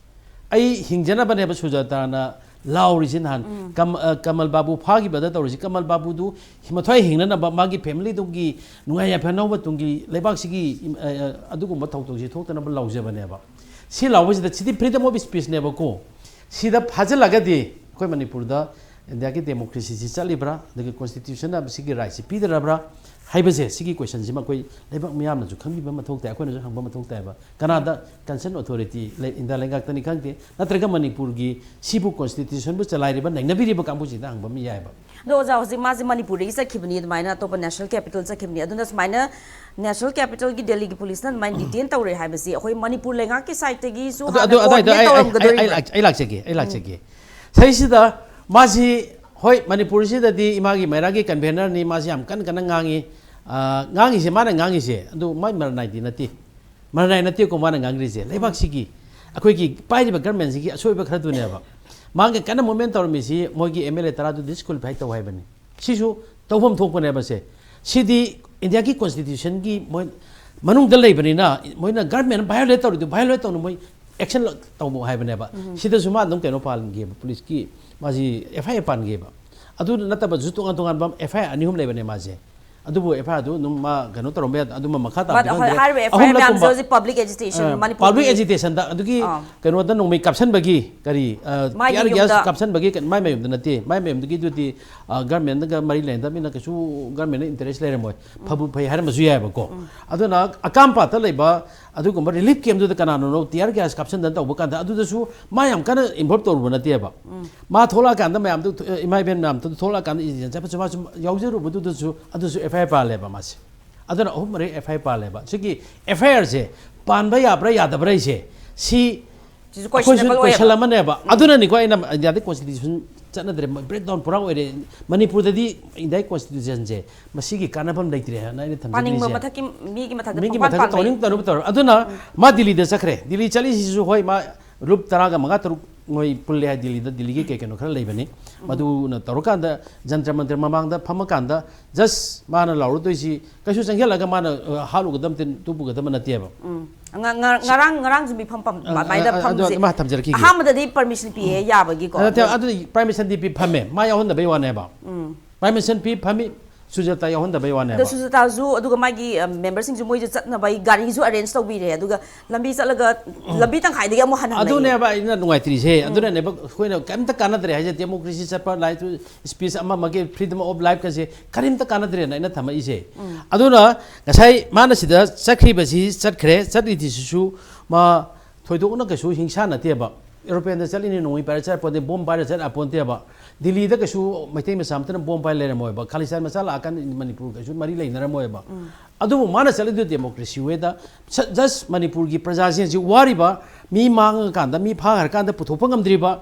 ꯑꯩ ꯍꯤꯡꯖꯅꯕꯅꯦꯕ ꯁꯨꯖꯥꯇꯥꯅ ꯂꯥꯎꯔꯤꯁꯦ ꯅꯍꯥꯟ꯫ ꯀꯝ-, ꯑ, ꯀꯃꯜ ꯕꯥꯕꯨ ꯐꯥꯈꯤꯕꯗ ꯇꯧꯔꯤꯁꯦ, ꯀꯃꯜ ꯕꯥꯕꯨꯗꯨ ꯃꯊ꯭ꯋꯥꯏ ꯍꯤꯡꯅꯅꯕ, ꯃꯥꯒꯤ family ꯗꯨꯒꯤ ꯅꯨꯡꯉꯥꯏ ꯌꯥꯏꯐꯅ ꯍꯧꯕ ꯇꯨꯡꯒꯤ ꯂꯩꯕꯥꯛꯁꯤꯒꯤ, ꯏꯝ-, ꯑ, ꯑ, ꯑꯗꯨꯒꯨꯝꯕ ꯊꯧꯗꯣꯛꯁꯤ ꯊꯣꯛꯇꯅꯕ ꯂꯥꯎꯖꯕꯅꯦꯕ꯫ ꯁꯤ ꯂꯥꯎꯕꯁꯤꯗ, ꯁꯤꯗꯤ freedom of speech ꯅꯦꯕꯀꯣ꯫ ꯁꯤꯗ ꯐꯥꯖꯤꯜꯂꯒꯗꯤ ꯑꯩꯈꯣꯏ ꯃꯅꯤꯄꯨꯔꯗ ꯏꯟꯗꯤꯌꯥꯒꯤ democracy ꯁꯤ ꯆꯠꯂꯤꯕ꯭ꯔꯥ, ꯑꯗꯒꯤ constitution ꯅ ꯁꯤꯒꯤ right ꯁꯤ ꯄꯤꯗꯔꯕ꯭ꯔꯥ ꯍꯥꯏꯕꯁꯦ, ꯁꯤꯒꯤ question ꯁꯤꯃ ꯑꯩꯈꯣꯏ ꯂꯩꯕꯥꯛ ꯃꯤꯌꯥꯝꯅꯁꯨ ꯈꯪꯕꯤꯕ ꯃꯊꯧ ꯇꯥꯏ, ꯑꯩꯈꯣꯏꯅꯁꯨ ꯍꯪꯕ ꯃꯊꯧ ꯇꯥꯏꯕ꯫ ꯀꯅꯥꯗ concern authority ꯂꯩ, ꯏꯟꯗꯤꯌꯥ ꯂꯩꯉꯥꯛꯇꯅꯤ ꯈꯪꯗꯦ, ꯅꯠꯇ꯭ꯔꯒ ꯃꯅꯤꯄꯨꯔꯒꯤ ꯁꯤꯕꯨ constitution ꯕꯨ ꯆꯂꯥꯏꯔꯤꯕ, ꯅꯩꯅꯕꯤꯔꯤꯕ ꯀꯥꯡꯕꯨꯁꯤꯗ ꯍꯪꯕ ꯑꯃ ꯌꯥꯏꯕ꯫ ꯑꯗꯣ ꯑꯣꯖꯥ, ꯍꯧꯖꯤꯛ ꯃꯥꯁꯦ ꯃꯅꯤꯄꯨꯔꯗꯒꯤ ꯆꯠꯈꯤꯕꯅꯤ, ꯑꯗꯨꯃꯥꯏꯅ ꯑꯇꯣꯞꯄ national capital ꯆꯠꯈꯤꯕꯅꯤ, ꯑꯗꯨꯅ ꯁꯨꯃꯥꯏꯅ national capital ꯒꯤ ꯗꯦꯜꯂꯤꯒꯤ police ꯅ ꯑꯗꯨꯃꯥꯏꯅ detain ꯇꯧꯔꯦ ꯍꯥꯏꯕꯁꯤ ꯑꯩꯈꯣꯏ ꯃꯅꯤꯄꯨꯔ ꯂꯩꯉꯥꯛꯀꯤ side ꯇꯒꯤꯁꯨ ꯑꯗꯨ, ꯍꯥꯟꯅ ꯑꯗꯨ, ꯑꯗꯨꯋꯥꯏꯗ coordinate ꯑꯩ, ꯑꯩ, ꯑꯩ, ꯇꯧꯔꯝꯒꯗꯣꯔꯤꯕ꯭ꯔꯥ? ꯑꯩ ꯂꯥꯛ-, ꯑꯩ ꯂꯥꯛꯆꯒꯦ, ꯑꯩ ꯂꯥꯛꯆꯒꯦ꯫ ꯁꯤꯗꯩꯁꯤꯗ ꯃꯥꯁꯤ, ꯍꯣꯏ, ꯃꯅꯤꯄꯨꯔꯁꯤꯗꯗꯤ ꯏꯃꯥꯒꯤ ꯃꯩꯔꯥꯒꯤ convener ꯅꯤ, ꯃꯥꯁꯤ ꯌꯥꯝ ꯀꯟꯅ ꯀꯟꯅ ꯉꯥꯡꯉꯤ꯫ ꯑꯥ, ꯉꯥꯡꯉꯤꯁꯦ, ꯃꯥꯅ ꯉꯥꯡꯉꯤꯁꯦ ꯑꯗꯨ ꯃꯥꯏ ꯃꯔꯅꯥꯏꯗꯤ ꯅꯠꯇꯦ꯫ ꯃꯔꯅꯥꯏ ꯅꯠꯇꯦꯀꯣ ꯃꯥꯅ ꯉꯥꯡꯂꯤꯁꯦ, ꯂꯩꯕꯥꯛꯁꯤꯒꯤ, ꯑꯩꯈꯣꯏꯒꯤ ꯄꯥꯏꯔꯤꯕ government ꯁꯤꯒꯤ ꯑꯁꯣꯏꯕ ꯈꯔꯗꯨꯅꯦꯕ꯫ ꯃꯥꯒꯤ ꯀꯟꯅ movement ꯇꯧꯔꯝꯃꯤꯁꯤ ꯃꯣꯏꯒꯤ M L A ꯇꯔꯥꯗꯨ disqualify ꯇꯧ ꯍꯥꯏꯕꯅꯤ꯫ ꯁꯤꯁꯨ ꯇꯧꯐꯝ ꯊꯣꯛꯄꯅꯦꯕ ꯁꯦ꯫ ꯁꯤꯗꯤ ꯏꯟꯗꯤꯌꯥꯒꯤ constitution ꯒꯤ ꯃꯣꯏ ꯃꯅꯨꯡꯗ ꯂꯩꯕꯅꯤꯅ, ꯃꯣꯏꯅ government violate ꯇꯧꯔꯤꯗꯨ violate ꯇꯧꯅ ꯃꯣꯏ action ꯇꯧꯕ ꯍꯥꯏꯕꯅꯦꯕ꯫ ꯁꯤꯗꯁꯨ ꯃꯥ ꯑꯗꯨꯝ ꯀꯩꯅꯣ ꯄꯥꯟꯒꯦꯕ, police ꯀꯤ ꯃꯥꯁꯤ F I R ꯄꯥꯟꯒꯦꯕ꯫ ꯑꯗꯨ ꯅꯠꯇꯕꯁꯨ ꯇꯣꯉꯥꯟ ꯇꯣꯉꯥꯟꯕ F I R ꯑꯅꯤ ꯑꯍꯨꯝ ꯂꯩꯕꯅꯦ ꯃꯥꯁꯦ꯫ ꯑꯗꯨꯕꯨ F I R ꯗꯨ ꯑꯗꯨꯝ ꯃꯥ ꯀꯩꯅꯣ ꯇꯧꯔꯝꯕ ꯌꯥꯗ-, ꯑꯗꯨꯝ ꯃꯈꯥ ꯇꯥꯕꯗꯤ ꯍꯣꯏ, ꯈꯪꯗ꯭ꯔꯦ꯫ ꯍꯥꯏꯔꯤꯕ F I R ꯃꯌꯥꯝꯁꯦ ꯑꯍꯨꯝꯂꯛꯀꯨꯝꯕ, ꯍꯧꯖꯤꯛ public agitation, ꯑ, ꯃꯅꯤꯄꯨꯔꯒꯤ public agitation ꯗ ꯑꯗꯨꯒꯤ ꯑꯥ꯫ ꯀꯩꯅꯣꯗ ꯅꯣꯡꯃꯩ ꯀꯥꯞꯁꯟꯕꯒꯤ ꯀꯔꯤ, ꯑ, ꯃꯥꯒꯤ tear gas ꯌꯨꯝꯗ꯫ ꯀꯥꯞꯁꯟꯕꯒꯤ ꯀ-, ꯃꯥꯏ ꯃꯌꯨꯝꯗ ꯅꯠꯇꯦ, ꯃꯥꯏ ꯃꯌꯨꯝꯗꯒꯤꯗꯨꯗꯤ, ꯑ, government ꯒ ꯃꯔꯤ ꯂꯩꯅꯗꯕꯅꯤꯅ ꯀꯩꯁꯨ government ꯅ interest ꯂꯩꯔꯝꯃꯣꯏ꯫ ꯐꯕꯨ ꯐꯩ ꯍꯥꯏꯔꯝꯕꯁꯨ ꯌꯥꯏꯑꯕꯀꯣ꯫ ꯑꯗꯨꯅ ꯑꯀꯥꯝꯄꯥꯠꯇ ꯂꯩꯕ ꯑꯗꯨꯒꯨꯝꯕ relief camp ꯗꯨꯗ ꯀꯅꯥꯅꯣ tear gas ꯀꯥꯞꯁꯟꯗꯅ ꯇꯧꯕ ꯀꯥꯟꯗ ꯑꯗꯨꯗꯁꯨ ꯃꯥ ꯌꯥꯝ ꯀꯟꯅ involve ꯇꯧꯔꯨꯕ ꯅꯠꯇꯦꯕ꯫ ꯃꯥ ꯊꯣꯛꯂꯛꯑꯀꯥꯟꯗ ꯃꯌꯥꯝꯗꯨ, ꯏꯃꯥ ꯏꯕꯦꯟ ꯃꯌꯥꯝꯗꯨ ꯊꯣꯛꯂꯛꯑꯀꯥꯟꯗ ꯏꯟꯁꯤꯗꯦꯟ ꯆꯠꯄꯁꯨ ꯃꯥꯁꯨ ꯌꯥꯎꯖꯔꯨꯕꯗꯨꯗꯁꯨ ꯑꯗꯨꯁꯨ F I R ꯄꯥꯜꯂꯦꯕ ꯃꯥꯁꯦ꯫ ꯑꯗꯨꯅ ꯑꯍꯨꯝ ꯃꯔꯤ F I R ꯄꯥꯜꯂꯦꯕ꯫ ꯁꯤꯒꯤ F I R ꯁꯦ ꯄꯥꯟꯕ ꯌꯥꯕ꯭ꯔꯥ ꯌꯥꯗꯕ꯭ꯔꯥ ꯍꯥꯏꯁꯦ, ꯁꯤ ꯁꯤꯁꯨ ꯑꯩꯈꯣꯏꯁꯨ questionable question ꯑꯣꯏꯌꯦꯕ꯫ ꯑꯃꯅꯦꯕ꯫ ꯑꯗꯨꯅꯅꯤꯀꯣ ꯑꯩꯅ ꯏꯟꯗꯤꯌꯥꯗ constitution ꯆꯠꯅꯗ꯭ꯔꯦ, breakdown ꯄꯨꯔꯥ ꯑꯣꯏꯔꯦ꯫ ꯃꯅꯤꯄꯨꯔꯗꯗꯤ ꯏꯟꯗꯤꯌꯥꯒꯤ constitution ꯁꯦ ꯃꯁꯤꯒꯤ ꯀꯥꯟꯅꯐꯝ ꯂꯩꯇ꯭ꯔꯦ ꯍꯥꯏꯅ ꯑꯩꯅ ꯄꯥꯅꯤꯡꯕ ꯊꯝꯖꯅꯤꯡꯉꯤꯁꯦ꯫ ꯃꯊꯛꯀꯤ ꯃꯤꯒꯤ ꯃꯊꯛꯇ ꯃꯤꯒꯤ ꯄꯪꯄꯥꯟ ꯃꯊꯛꯇ ꯄꯥꯟꯕꯩ꯫ ꯇꯧꯅꯤꯡ ꯇꯧꯅꯤꯡꯕ ꯇꯧꯔ-, ꯑꯗꯨꯅ ꯃꯥ ꯗꯤꯜꯂꯤꯗ ꯆꯠꯈ꯭ꯔꯦ꯫ ꯗꯤꯜꯂꯤ ꯆꯠꯂꯤꯁꯤꯁꯨ ꯍꯣꯏ ꯃꯥ ꯂꯨꯞ ꯇꯔꯥꯒ ꯃꯉꯥ ꯇꯔꯨꯛ ꯃꯣꯏ ꯄꯨꯜꯂꯦ ꯍꯥꯏ ꯗꯤꯜꯂꯤꯗ, ꯗꯤꯜꯂꯤꯒꯤ ꯀꯩ ꯀꯩꯅꯣ ꯈꯔ ꯂꯩꯕꯅꯤ꯫ ꯃꯗꯨꯅ ꯇꯧꯔꯀꯥꯟꯗ ꯖꯟꯇ꯭ꯔ ꯃꯟꯇ꯭ꯔ ꯃꯃꯥꯡꯗ ꯐꯝꯃꯀꯥꯟꯗ ꯖꯁ ꯃꯥꯅ ꯂꯥꯎꯔꯨꯗꯣꯏꯁꯤ ꯀꯩꯁꯨ ꯆꯪꯁꯤꯜꯂꯒ ꯃꯥꯅ, ꯑ, ꯍꯥꯠꯂꯨꯒꯗꯕ ꯅꯠꯇꯦ, ꯇꯨꯞꯄꯨꯒꯗꯕ ꯅꯠꯇꯦꯕ꯫ ꯎꯝ꯫ ꯉ- ꯉ- ꯉꯔꯥꯡ ꯉꯔꯥꯡꯁꯨ ꯃꯤꯐꯝ ꯄꯝ- ꯑ, ꯑꯗꯨꯃꯥꯏꯅ ꯑ, ꯑ, ꯑꯗꯨ ꯐꯝꯁꯦ꯫ ꯑꯃ ꯊꯝꯖꯔꯛꯈꯤꯒꯦ꯫ ꯑꯍꯥꯟꯕꯗꯗꯤ ꯄꯔꯃꯤꯁꯟ ꯄꯤꯌꯦ ꯌꯥꯕꯒꯤꯀꯣ꯫ ꯅꯠꯇꯦ, ꯑꯗꯨꯗꯤ ꯄ꯭ꯔꯥꯏꯝ ꯃꯤꯅꯤꯁꯇꯔ ꯗꯤ ꯄꯤ ꯐꯝꯃꯦ, ꯃꯥ ꯌꯥꯎꯍꯟꯗꯕꯩ ꯋꯥꯅꯦꯕ꯫ ꯎꯝ꯫ ꯄ꯭ꯔꯥꯏꯝ ꯃꯤꯅꯤꯁꯇꯔ ꯄꯤ ꯐꯝꯃꯤ, ꯁꯨꯖꯥꯇꯥ ꯌꯥꯎꯍꯟꯗꯕꯩ ꯑꯗꯣ ꯋꯥꯅꯦꯕ꯫ ꯁꯨꯖꯥꯇꯥꯁꯨ ꯑꯗꯨꯒ ꯃꯥꯒꯤ ꯃꯦꯝꯕꯔꯁꯤꯡꯁꯨ ꯃꯣꯏꯁꯨ ꯆꯠꯅꯕꯒꯤ ꯒꯥꯔꯤꯁꯨ ꯑꯔꯦꯟꯖ ꯇꯧꯕꯤꯔꯦ, ꯑꯗꯨꯒ ꯂꯝꯕꯤ ꯆꯠꯂꯒ ꯂꯝꯕꯤ ꯇꯪꯈꯥꯏꯗꯒꯤ ꯑꯃꯨꯛ ꯍꯟꯍꯟꯅꯩ꯫ ꯑꯗꯨꯅꯦꯕ ꯑꯩꯅ ꯅꯨꯡꯉꯥꯏꯇ꯭ꯔꯤꯁꯦ꯫ ꯑꯗꯨꯅꯅꯦꯕ ꯑꯩꯈꯣꯏꯅ ꯀꯩꯝꯇ ꯀꯥꯟꯅꯗ꯭ꯔꯦ ꯍꯥꯏꯁꯦ, ꯗꯦꯃꯣꯀ꯭ꯔꯦꯁꯤ ꯆꯠꯄ, ꯂꯥꯏꯠ ꯁ꯭ꯄꯤꯆ ꯑꯃ ꯑꯃꯒꯤ ꯐ꯭ꯔꯤꯗꯝ ꯑꯣꯐ ꯂꯥꯏꯐꯀꯁꯦ ꯀꯔꯤꯝꯇ ꯀꯥꯟꯅꯗ꯭ꯔꯦꯅ ꯑꯩꯅ ꯊꯝꯃꯛꯏꯁꯦ꯫ ꯑꯗꯨꯅ ꯉꯁꯥꯏ ꯃꯥꯅ ꯁꯤꯗ ꯆꯠꯈ꯭ꯔꯤꯕꯁꯤ ꯆꯠꯈ꯭ꯔꯦ, ꯆꯠꯂꯤꯁꯤꯁꯨ ꯃꯥ ꯊꯣꯏꯗꯣꯛꯅ ꯀꯩꯁꯨ ꯍꯤꯡꯁꯥ ꯅꯠꯇꯦꯕ꯫ ꯑꯦꯔꯣꯄ꯭ꯂꯦꯟꯗ ꯆꯠꯂꯤꯅꯤ, ꯅꯣꯡꯃꯩ ꯄꯥꯏꯔ ꯆꯠꯄꯣꯟꯇꯦ, ꯕꯣꯝ ꯄꯥꯏꯔ ꯆꯠ ꯌꯥꯄꯣꯟꯇꯦꯕ꯫ ꯗꯤꯜꯂꯤꯗ ꯀꯩꯁꯨ ꯃꯩꯇꯩ ꯃꯆꯥ ꯑꯃꯇꯅ ꯕꯣꯝ ꯄꯥꯏ ꯂꯩꯔꯝꯃꯣꯏꯕ꯫ ꯈꯥꯂꯤꯁꯇꯥꯟ ꯃꯆꯥ ꯂꯥꯛꯑꯀꯥꯟꯗ ꯃꯅꯤꯄꯨꯔ ꯀꯩꯁꯨ ꯃꯔꯤ ꯂꯩꯅꯔꯝꯃꯣꯏꯕ꯫ ꯑꯗꯨꯕꯨ ꯃꯥꯅ ꯆꯠꯂꯤꯗꯨ ꯗꯦꯃꯣꯀ꯭ꯔꯦꯁꯤ ꯋꯦꯗ, ꯖꯁ ꯃꯅꯤꯄꯨꯔꯒꯤ ꯄ꯭ꯔꯖꯥꯁꯤꯡꯁꯤ ꯋꯥꯔꯤꯕ, ꯃꯤ ꯃꯥꯡꯉꯀꯥꯟꯗ, ꯃꯤ ꯐꯥꯈ꯭ꯔꯀꯥꯟꯗ ꯄꯨꯊꯣꯛꯄ ꯉꯝꯗ꯭ꯔꯤꯕ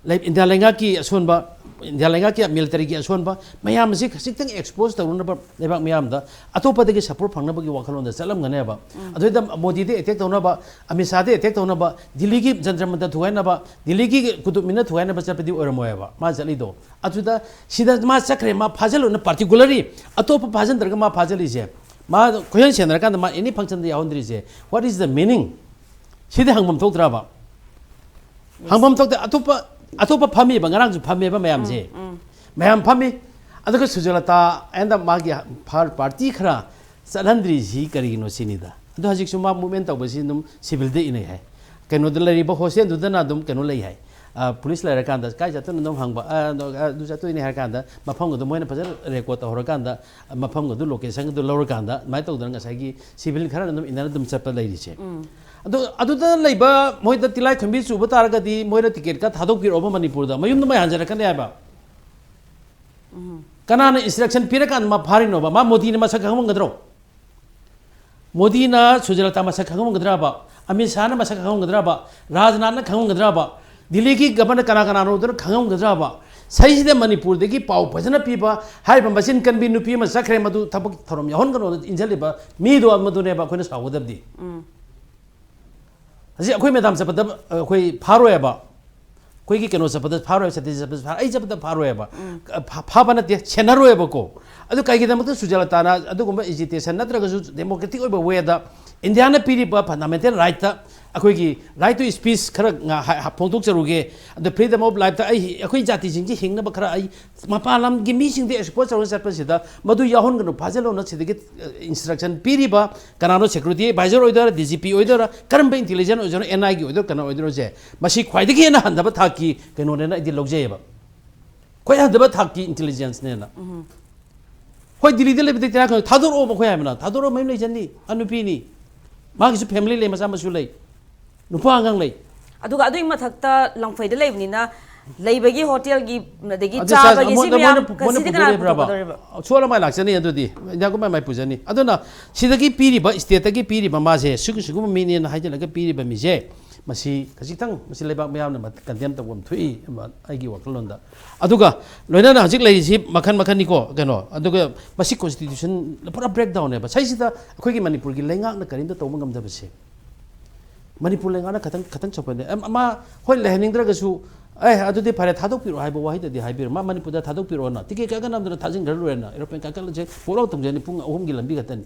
ꯂꯩ-, ꯏꯟꯗꯤꯌꯥ ꯂꯩꯉꯥꯛꯀꯤ ꯑꯁꯣꯟꯕ, ꯏꯟꯗꯤꯌꯥ ꯂꯩꯉꯥꯛꯀꯤ ꯃꯤꯂꯤꯇꯔꯤꯒꯤ ꯑꯁꯣꯟꯕ ꯃꯌꯥꯝ ꯑꯁꯤ ꯈꯖꯤꯛꯇꯪ ꯑꯦꯛꯁꯄꯣꯖ ꯇꯧꯅꯅꯕ ꯂꯩꯕꯥꯛ ꯃꯤꯌꯥꯝꯗ ꯑꯇꯣꯞꯄꯗꯒꯤ ꯁꯄꯣꯔꯠ ꯐꯪꯅꯕꯒꯤ ꯋꯥꯈꯜꯂꯣꯟꯗ ꯆꯠꯂꯝꯒꯅꯦꯕ꯫ ꯑꯗꯨꯗ ꯃꯣꯗꯤꯗ ꯑꯦꯇꯦꯛ ꯇꯧꯅꯕ, ꯑꯃꯤꯠ ꯁꯥꯍꯗ ꯑꯦꯇꯦꯛ ꯇꯧꯅꯕ, ꯗꯤꯜꯂꯤꯒꯤ ꯖꯟꯇ꯭ꯔ ꯃꯟꯇ꯭ꯔ ꯊꯨꯒꯥꯏꯅꯕ, ꯗꯤꯜꯂꯤꯒꯤ ꯀꯨꯇꯨꯕ ꯃꯤꯅꯥꯔ ꯊꯨꯒꯥꯏꯅꯕ ꯆꯠꯄꯗꯤ ꯑꯣꯏꯔꯝꯃꯣꯏꯕ ꯃꯥ ꯆꯠꯂꯤꯗꯣ꯫ ꯑꯗꯨꯗ ꯁꯤꯗ ꯃꯥ ꯆꯠꯈ꯭ꯔꯦ, ꯃꯥ ꯐꯥꯖꯤꯜꯂꯨꯅ ꯄꯥꯔꯇꯤꯀꯨꯂꯔꯂꯤ ꯑꯇꯣꯞꯄ ꯐꯥꯖꯤꯟꯗ꯭ꯔꯒ ꯃꯥ ꯐꯥꯖꯤꯜꯂꯤꯁꯦ, ꯃꯥ ꯀꯣꯏꯆꯦꯟ ꯁꯦꯟꯅꯔꯀꯥꯟꯗ ꯃꯥ ꯑꯦꯅꯤ ꯐꯪꯁꯟꯗ ꯌꯥꯎꯍꯟꯗ꯭ꯔꯤꯁꯦ, what is the meaning? ꯁꯤꯗꯤ ꯍꯪꯐꯝ ꯊꯣꯛꯇ꯭ꯔꯕ? ꯍꯪꯐꯝ ꯊꯣꯛꯇꯦ꯫ ꯑꯇꯣꯞꯄ, ꯑꯇꯣꯞꯄ ꯐꯝꯃꯤꯕ, ꯉꯔꯥꯡꯁꯨ ꯐꯝꯃꯦꯕ ꯃꯌꯥꯝꯁꯦ꯫ ꯃꯌꯥꯝ ꯐꯝꯃꯤ꯫ ꯑꯗꯨꯒ ꯁꯨꯖꯂꯇꯥ and ꯃꯥꯒꯤ ꯐꯥꯔ ꯄꯥꯔꯇꯤ ꯈꯔ ꯆꯠꯍꯟꯗ꯭ꯔꯤꯁꯤ ꯀꯔꯤꯒꯤꯅꯣ ꯁꯤꯅꯤꯗ꯫ ꯑꯗꯣ ꯍꯧꯖꯤꯛꯁꯨ ꯃꯥ ꯃꯨꯚꯃꯦꯟ ꯇꯧꯕꯁꯤ ꯑꯗꯨꯝ ꯁꯤꯚꯤꯜꯗ ꯏꯟꯅꯩ ꯍꯥꯏ꯫ ꯀꯩꯅꯣꯗ ꯂꯩꯔꯤꯕ ꯍꯣꯁꯇꯦꯜꯗꯨꯗꯅ ꯑꯗꯨꯝ ꯀꯩꯅꯣ ꯂꯩ ꯍꯥꯏ꯫ ꯑ, ꯄꯨꯂꯤꯁ ꯂꯩꯔꯀꯥꯟꯗ ꯀꯥꯏ ꯆꯠꯇꯣꯏꯅꯣ ꯑꯗꯨꯝ ꯍꯪꯕ, "ꯑ, ꯑꯗꯣ, ꯑ, ꯑꯗꯨ ꯆꯠꯇꯣꯏꯅꯦ" ꯍꯥꯏꯔꯀꯥꯟꯗ ꯃꯐꯝꯒꯗꯣ ꯃꯣꯏꯅ ꯐꯖꯅ ꯔꯦꯀꯣꯔꯗ ꯇꯧꯍꯧꯔꯀꯥꯟꯗ, ꯃꯐꯝꯒꯗꯣ, ꯂꯣꯀꯦꯁꯟꯒꯗꯣ ꯂꯧꯔꯀꯥꯟꯗ ꯑꯗꯨꯃꯥꯏꯅ ꯇꯧꯗꯅ ꯉꯁꯥꯏꯒꯤ ꯁꯤꯚꯤꯜ ꯈꯔꯅ ꯑꯗꯨꯝ ꯏꯟꯅꯔ ꯑꯗꯨꯝ ꯆꯠꯄ ꯂꯩꯔꯤꯁꯦ꯫ ꯑꯗꯣ ꯑꯗꯨꯗ ꯂꯩꯕ ꯃꯣꯏꯗ ꯇꯤꯂꯥꯏ ꯈꯨꯝꯕꯤ ꯆꯨꯕ ꯇꯥꯔꯒꯗꯤ ꯃꯣꯏꯅ ꯇꯤꯀꯦꯠꯀ ꯊꯥꯗꯣꯛꯄꯤꯔꯛꯑꯣꯕ ꯃꯅꯤꯄꯨꯔꯗ, ꯃꯌꯨꯝꯗ ꯃꯣꯏ ꯍꯟꯖꯔꯛꯀꯅꯤ ꯍꯥꯏꯕ꯫ ꯀꯅꯥꯅ ꯏꯟꯁꯇ꯭ꯔꯛꯁꯟ ꯄꯤꯔꯀꯥꯟꯗ ꯃꯥ ꯐꯥꯔꯤꯅꯣꯕ? ꯃꯥ ꯃꯣꯗꯤꯅ ꯃꯁꯛ ꯈꯪꯉꯝꯒꯗ꯭ꯔꯣ? ꯃꯣꯗꯤꯅ ꯁꯨꯖꯂꯇꯥ ꯃꯁꯛ ꯈꯪꯉꯝꯒꯗ꯭ꯔꯕ? ꯑꯃꯤꯠ ꯁꯥꯍꯅ ꯃꯁꯛ ꯈꯪꯉꯝꯒꯗ꯭ꯔꯕ? ꯔꯥꯖꯅꯥꯊꯅ ꯈꯪꯉꯝꯒꯗ꯭ꯔꯕ? ꯗꯤꯜꯂꯤꯒꯤ ꯒꯚꯔꯅꯔ ꯀꯅꯥ ꯀꯅꯥꯅꯣꯗꯨꯅ ꯈꯪꯉꯝꯒꯗ꯭ꯔꯕ? ꯁꯤꯁꯤꯗ ꯃꯅꯤꯄꯨꯔꯗꯒꯤ ꯄꯥꯎ ꯐꯖꯅ ꯄꯤꯕ ꯍꯥꯏꯔꯤꯕ ꯃꯆꯤꯟ ꯀꯟꯕꯤ ꯅꯨꯄꯤ ꯑꯃ ꯆꯠꯈ꯭ꯔꯦ, ꯃꯗꯨ ꯊꯕꯛ ꯊꯧꯔꯝ ꯌꯥꯎꯍꯟꯒꯅꯣꯅ ꯏꯟꯖꯜꯂꯤꯕ ꯃꯤꯗꯣ ꯃꯗꯨꯅꯦꯕ ꯑꯩꯈꯣꯏꯅ ꯁꯥꯎꯒꯗꯕꯗꯤ꯫ ꯍꯧꯖꯤꯛ ꯑꯩꯈꯣꯏ ꯃꯦꯗꯥꯝ ꯆꯠꯄꯗ ꯑꯩꯈꯣꯏ ꯐꯥꯔꯣꯏꯕ꯫ ꯑꯩꯈꯣꯏꯒꯤ ꯀꯩꯅꯣ ꯆꯠꯄꯗ ꯐꯥꯔꯣꯏ, ꯁꯇꯤ ꯆꯠꯄꯗ ꯐꯥꯔꯣꯏ, ꯑꯩ ꯆꯠꯄꯗ ꯐꯥꯔꯣꯏꯕ꯫ ꯐꯥ- ꯐꯥꯕ ꯅꯠꯇꯦ, ꯁꯦꯟꯅꯔꯣꯏꯕꯀꯣ꯫ ꯑꯗꯨ ꯀꯩꯒꯤꯗꯃꯛꯇ ꯁꯨꯖꯂꯇꯥꯅ ꯑꯗꯨꯒꯨꯝꯕ ꯑꯦꯖꯤꯇꯦꯁꯟ ꯅꯠꯇ꯭ꯔꯒꯁꯨ ꯗꯦꯃꯣꯀ꯭ꯔꯦꯇꯤꯛ ꯑꯣꯏꯕ ꯋꯦꯗ ꯏꯟꯗꯤꯌꯥꯅ ꯄꯤꯔꯤꯕ ꯐꯟꯗꯥꯃꯦꯟꯇꯦꯜ ꯔꯥꯏꯠꯇ ꯑꯩꯈꯣꯏꯒꯤ ꯔꯥꯏꯠ ꯇꯨ ꯁ꯭ꯄꯤꯁ ꯈꯔ ꯉꯥ- ꯍꯥ- ꯍꯥ- ꯐꯣꯡꯗꯣꯛꯆꯔꯨꯒꯦ꯫ ꯑꯗ ꯐ꯭ꯔꯤꯗꯝ ꯑꯣꯐ ꯂꯥꯏꯐꯇ ꯑꯩ ꯑꯩꯈꯣꯏ ꯖꯥꯇꯤꯁꯤꯡꯁꯤ ꯍꯤꯡꯅꯕ ꯈꯔ ꯑꯩ ꯃꯄꯥꯟ ꯂꯝꯒꯤ ꯃꯤꯁꯤꯡꯗ ꯑꯦꯛꯁꯄꯣꯖ ꯇꯧꯔꯒ ꯆꯠꯄꯁꯤꯗ ꯃꯗꯨ ꯌꯥꯎꯍꯟꯒꯅꯨ, ꯐꯥꯖꯤꯜꯂꯣꯅ ꯁꯤꯗꯒꯤ ꯏꯟꯁꯇ꯭ꯔꯛꯁꯟ ꯄꯤꯔꯤꯕ ꯀꯅꯥꯅꯣ, ꯁꯦꯀ꯭ꯌꯨꯔꯤꯇꯤ ꯑꯦꯗꯚꯥꯏꯖꯔ ꯑꯣꯏꯗꯣꯏꯔꯥ, ꯗꯤ ꯖꯤ ꯄꯤ ꯑꯣꯏꯗꯣꯏꯔꯥ, ꯀꯔꯝꯕ ꯏꯟꯇꯦꯂꯤꯖꯦꯟꯁ ꯑꯣꯏꯗꯣꯏꯅꯣ, ꯑꯦꯟ ꯑꯥꯏ ꯒꯤ ꯑꯣꯏꯗꯣꯏꯔꯥ, ꯀꯅꯥ ꯑꯣꯏꯗꯣꯏꯅꯣꯁꯦ, ꯃꯁꯤ ꯈ꯭ꯋꯥꯏꯗꯒꯤ ꯍꯦꯟꯅ ꯍꯟꯊꯕ ꯊꯥꯛꯀꯤ ꯀꯩꯅꯣꯅꯦꯅ ꯑꯩꯗꯤ ꯂꯧꯖꯩꯌꯦꯕ꯫ ꯈ꯭ꯋꯥꯏ ꯍꯟꯊꯕ ꯊꯥꯛꯀꯤ ꯏꯟꯇꯦꯂꯤꯖꯦꯟꯁꯅꯦꯅ꯫ ꯍꯣꯏ, ꯗꯤꯜꯂꯤꯗ ꯂꯩꯕꯗꯤ ꯇꯔꯥ ꯈꯪꯗꯦ, ꯊꯥꯗꯣꯔꯛꯑꯣ ꯃꯈꯣꯏ ꯍꯥꯏꯕꯅ, ꯊꯥꯗꯣꯔꯛꯑꯣ, ꯃꯌꯨꯝ ꯂꯩꯖꯅꯤ, ꯑ ꯅꯨꯄꯤꯅꯤ, ꯃꯥꯒꯤꯁꯨ ꯐꯦꯃꯤꯂꯤ ꯂꯩ, ꯃꯆꯥ ꯃꯁꯨ ꯂꯩ, ꯅꯨꯄꯥ ꯑꯉꯥꯡ ꯂꯩ꯫ ꯑꯗꯨꯒ ꯑꯗꯨꯒꯤ ꯃꯊꯛꯇ ꯂꯝꯐꯩꯗ ꯂꯩꯕꯅꯤꯅ ꯂꯩꯕꯒꯤ ꯍꯣꯇꯦꯜꯒꯤ ꯑꯗꯒꯤ ꯑꯗꯨ ꯆꯥ- ꯆꯥꯕꯒꯤ ꯁꯤ ꯃꯣꯏꯅ- ꯃꯌꯥꯝ ꯃꯣꯏꯅ- ꯃꯣꯏꯅ ꯁꯤꯗꯤ ꯀꯅꯥ ꯄꯨꯊꯣꯛꯑꯣꯏꯕ꯭ꯔꯕ? ꯄꯨꯊꯣꯛꯀꯗꯧꯔꯤꯕ? ꯁꯣꯜꯂ ꯃꯥꯏ ꯂꯥꯛꯆꯅꯤ ꯑꯗꯨꯗꯤ, ꯏꯟꯗꯤꯌꯥꯒꯨꯝꯕ ꯃꯥꯏ ꯄꯨꯖꯅꯤ꯫ ꯑꯗꯨꯅ ꯁꯤꯗꯒꯤ ꯄꯤꯔꯤꯕ, ꯁ꯭ꯇꯦꯠꯇꯒꯤ ꯄꯤꯔꯤꯕ ꯃꯥꯁꯦ ꯁꯤꯒꯨꯝ- ꯁꯤꯒꯨꯝꯕ ꯃꯤꯅꯦꯅ ꯍꯥꯏꯖꯤꯜꯂꯒ ꯄꯤꯔꯤꯕ ꯃꯤꯁꯦ, ꯃꯁꯤ ꯈꯖꯤꯛꯇꯪ ꯃꯁꯤ ꯂꯩꯕꯥꯛ ꯃꯤꯌꯥꯝꯅ ꯀꯟꯗꯦꯝ ꯇꯧꯐꯝ ꯊꯣꯛꯏ ꯑꯩꯒꯤ ꯋꯥꯈꯜꯂꯣꯟꯗ꯫ ꯑꯗꯨꯒ ꯂꯣꯏꯅꯅ ꯍꯧꯖꯤꯛ ꯂꯩꯔꯤꯁꯤ ꯃꯈꯜ ꯃꯈꯜꯅꯤꯀꯣ, ꯀꯩꯅꯣ, ꯑꯗꯨꯒ ꯃꯁꯤ ꯀꯣꯟꯁꯇꯤꯇ꯭ꯌꯨꯁꯟ ꯄꯨꯔꯥ ꯕ꯭ꯔꯦꯛ ꯗꯥꯎꯟꯅꯦꯕ꯫ ꯁꯤꯁꯤꯗ ꯑꯩꯈꯣꯏꯒꯤ ꯃꯅꯤꯄꯨꯔꯒꯤ ꯂꯩꯉꯥꯛꯅ ꯀꯔꯤꯝꯇ ꯇꯧꯕ ꯉꯝꯗꯕꯁꯦ꯫ ꯃꯅꯤꯄꯨꯔ ꯂꯩꯉꯥꯛꯅ ꯈꯇꯪ ꯈꯇꯪ ꯆꯥꯎꯈꯠꯅꯦ꯫ ꯑꯝ- ꯑꯃ ꯍꯣꯏ, ꯂꯩꯍꯟꯅꯤꯡꯗ꯭ꯔꯒꯁꯨ, "ꯑꯦ, ꯑꯗꯨꯗꯤ ꯐꯔꯦ, ꯊꯥꯗꯣꯛꯄꯤꯔꯛꯑꯣ" ꯍꯥꯏꯕ ꯋꯥꯍꯩꯗꯗꯤ ꯍꯥꯏꯕꯤꯔꯣ꯫ "ꯃꯥ ꯃꯅꯤꯄꯨꯔꯗ ꯊꯥꯗꯣꯛꯄꯤꯔꯛꯑꯣꯅ, ꯇꯤꯀꯦꯠ ꯀꯛꯑꯒ ꯅꯝꯗꯅ ꯊꯥꯖꯤꯟꯈ꯭ꯔ ꯂꯣꯏꯔꯦꯅ, ꯑꯦꯔꯣꯄ꯭ꯂꯦꯟ ꯀꯛꯈꯠꯂꯁꯦ, ꯄꯣꯛꯂꯥꯎ ꯇꯝꯖꯅꯤ, ꯄꯨꯡ ꯑꯍꯨꯝꯒꯤ ꯂꯝꯕꯤ ꯈꯛꯇꯅꯤ"꯫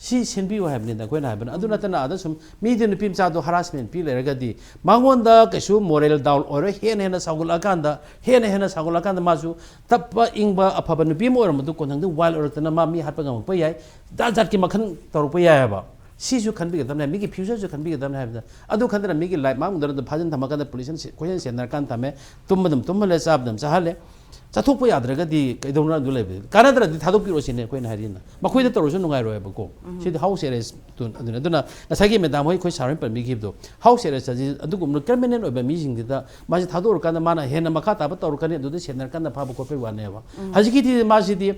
ꯁꯤ ꯁꯦꯝꯕꯤꯌꯨ ꯍꯥꯏꯕꯅꯤꯗ ꯑꯩꯈꯣꯏꯅ ꯍꯥꯏꯕꯅ꯫ ꯑꯗꯨ ꯅꯠꯇꯅ ꯑꯥꯗ ꯁꯨꯝ ꯃꯤꯗꯨ, ꯅꯨꯄꯤ ꯃꯆꯥꯗꯣ ꯍꯔꯥꯁꯃꯦꯟ ꯄꯤ ꯂꯩꯔꯒꯗꯤ, ꯃꯉꯣꯟꯗ ꯀꯩꯁꯨ ꯃꯣꯔꯦꯜ ꯗꯥꯎꯟ ꯑꯣꯏꯔꯣꯏ꯫ ꯍꯦꯟꯅ ꯍꯦꯟꯅ ꯁꯥꯎꯒꯠꯂꯛꯑꯀꯥꯟꯗ, ꯍꯦꯟꯅ ꯍꯦꯟꯅ ꯁꯥꯎꯒꯠꯂꯛꯑꯀꯥꯟꯗ ꯃꯥꯁꯨ ꯇꯞꯄ ꯏꯪꯕ ꯑꯐꯕ ꯅꯨꯄꯤ ꯑꯃ ꯑꯣꯏꯔꯝꯕꯗꯨ ꯀꯣꯟꯊꯪꯗ ꯋꯥꯏꯜ ꯑꯣꯏꯔꯛꯇꯅ ꯃꯥ ꯃꯤ ꯍꯥꯠꯄ ꯉꯝꯃꯛꯄ ꯌꯥꯏ, ꯖꯥꯠ ꯖꯥꯠꯀꯤ ꯃꯈꯜ ꯇꯧꯔꯛꯄ ꯌꯥꯏꯑꯕ꯫ ꯁꯤꯁꯨ ꯈꯟꯕꯤꯒꯗꯕꯅꯦ, ꯃꯤꯒꯤ ꯐ꯭ꯌꯨꯆꯔꯁꯨ ꯈꯟꯕꯤꯒꯗꯕꯅꯦ ꯍꯥꯏꯕꯗ꯫ ꯑꯗꯨ ꯈꯟꯗꯅ ꯃꯤꯒꯤ ꯂꯥꯏꯐ ꯃꯥꯡꯗꯅ ꯑꯗꯨꯝ ꯐꯥꯖꯤꯟ ꯊꯝꯃꯀꯥꯟꯗ ꯄꯨꯂꯤꯁꯅ ꯁꯦ- ꯀꯣꯏꯁꯦꯟ ꯁꯦꯟꯅꯔꯀꯥꯟꯗ ꯊꯝꯃꯦ꯫ ꯇꯨꯝꯕ ꯑꯗꯨꯝ ꯇꯨꯝꯍꯜꯂꯦ, ꯆꯥꯕ ꯑꯗꯨꯝ ꯆꯥꯍꯜꯂꯦ꯫ ꯆꯠꯊꯣꯛꯄ ꯌꯥꯗ꯭ꯔꯒꯗꯤ ꯀꯩꯗꯧꯅ ꯑꯗꯨ ꯂꯩꯕ? ꯀꯥꯟꯅꯗ꯭ꯔꯗꯤ ꯊꯥꯗꯣꯛꯄꯤꯔꯛꯑꯣ ꯁꯤꯅꯦ ꯑꯩꯈꯣꯏꯅ ꯍꯥꯏꯔꯤꯅ꯫ ꯃꯈꯣꯏꯗ ꯇꯧꯔꯁꯨ ꯅꯨꯡꯉꯥꯏꯔꯣꯏꯕꯀꯣ꯫ ꯁꯤꯗꯤ ꯍꯥꯎꯁ ꯑꯦꯔꯦꯁ ꯑꯗꯨꯅꯤ꯫ ꯑꯗꯨꯅ ꯉꯁꯥꯏꯒꯤ ꯃꯦꯗꯥꯝ ꯍꯣꯏ ꯑꯩꯈꯣꯏ ꯁꯥꯔ ꯍꯣꯏꯅ ꯄꯟꯕꯤꯈꯤꯕꯗꯣ, ꯍꯥꯎꯁ ꯑꯦꯔꯦꯁ ꯍꯥꯏꯁꯤ ꯑꯗꯨꯒꯨꯝꯕ ꯀ꯭ꯔꯤꯃꯤꯅꯦꯜ ꯑꯣꯏꯕ ꯃꯤꯁꯤꯡꯁꯤꯗ ꯃꯥꯁꯤ ꯊꯥꯗꯣꯛꯎꯔꯀꯥꯟꯗ ꯃꯥꯅ ꯍꯦꯟꯅ ꯃꯈꯥ ꯇꯥꯕ ꯇꯧꯔꯛꯀꯅꯤ, ꯑꯗꯨꯗ ꯁꯦꯟꯅꯔꯀꯥꯟꯗ ꯐꯥꯕ ꯈꯣꯠꯄꯒꯤ ꯋꯥꯅꯦꯕ꯫ ꯍꯧꯖꯤꯛꯀꯤꯗꯤ ꯃꯥꯁꯤꯗꯤ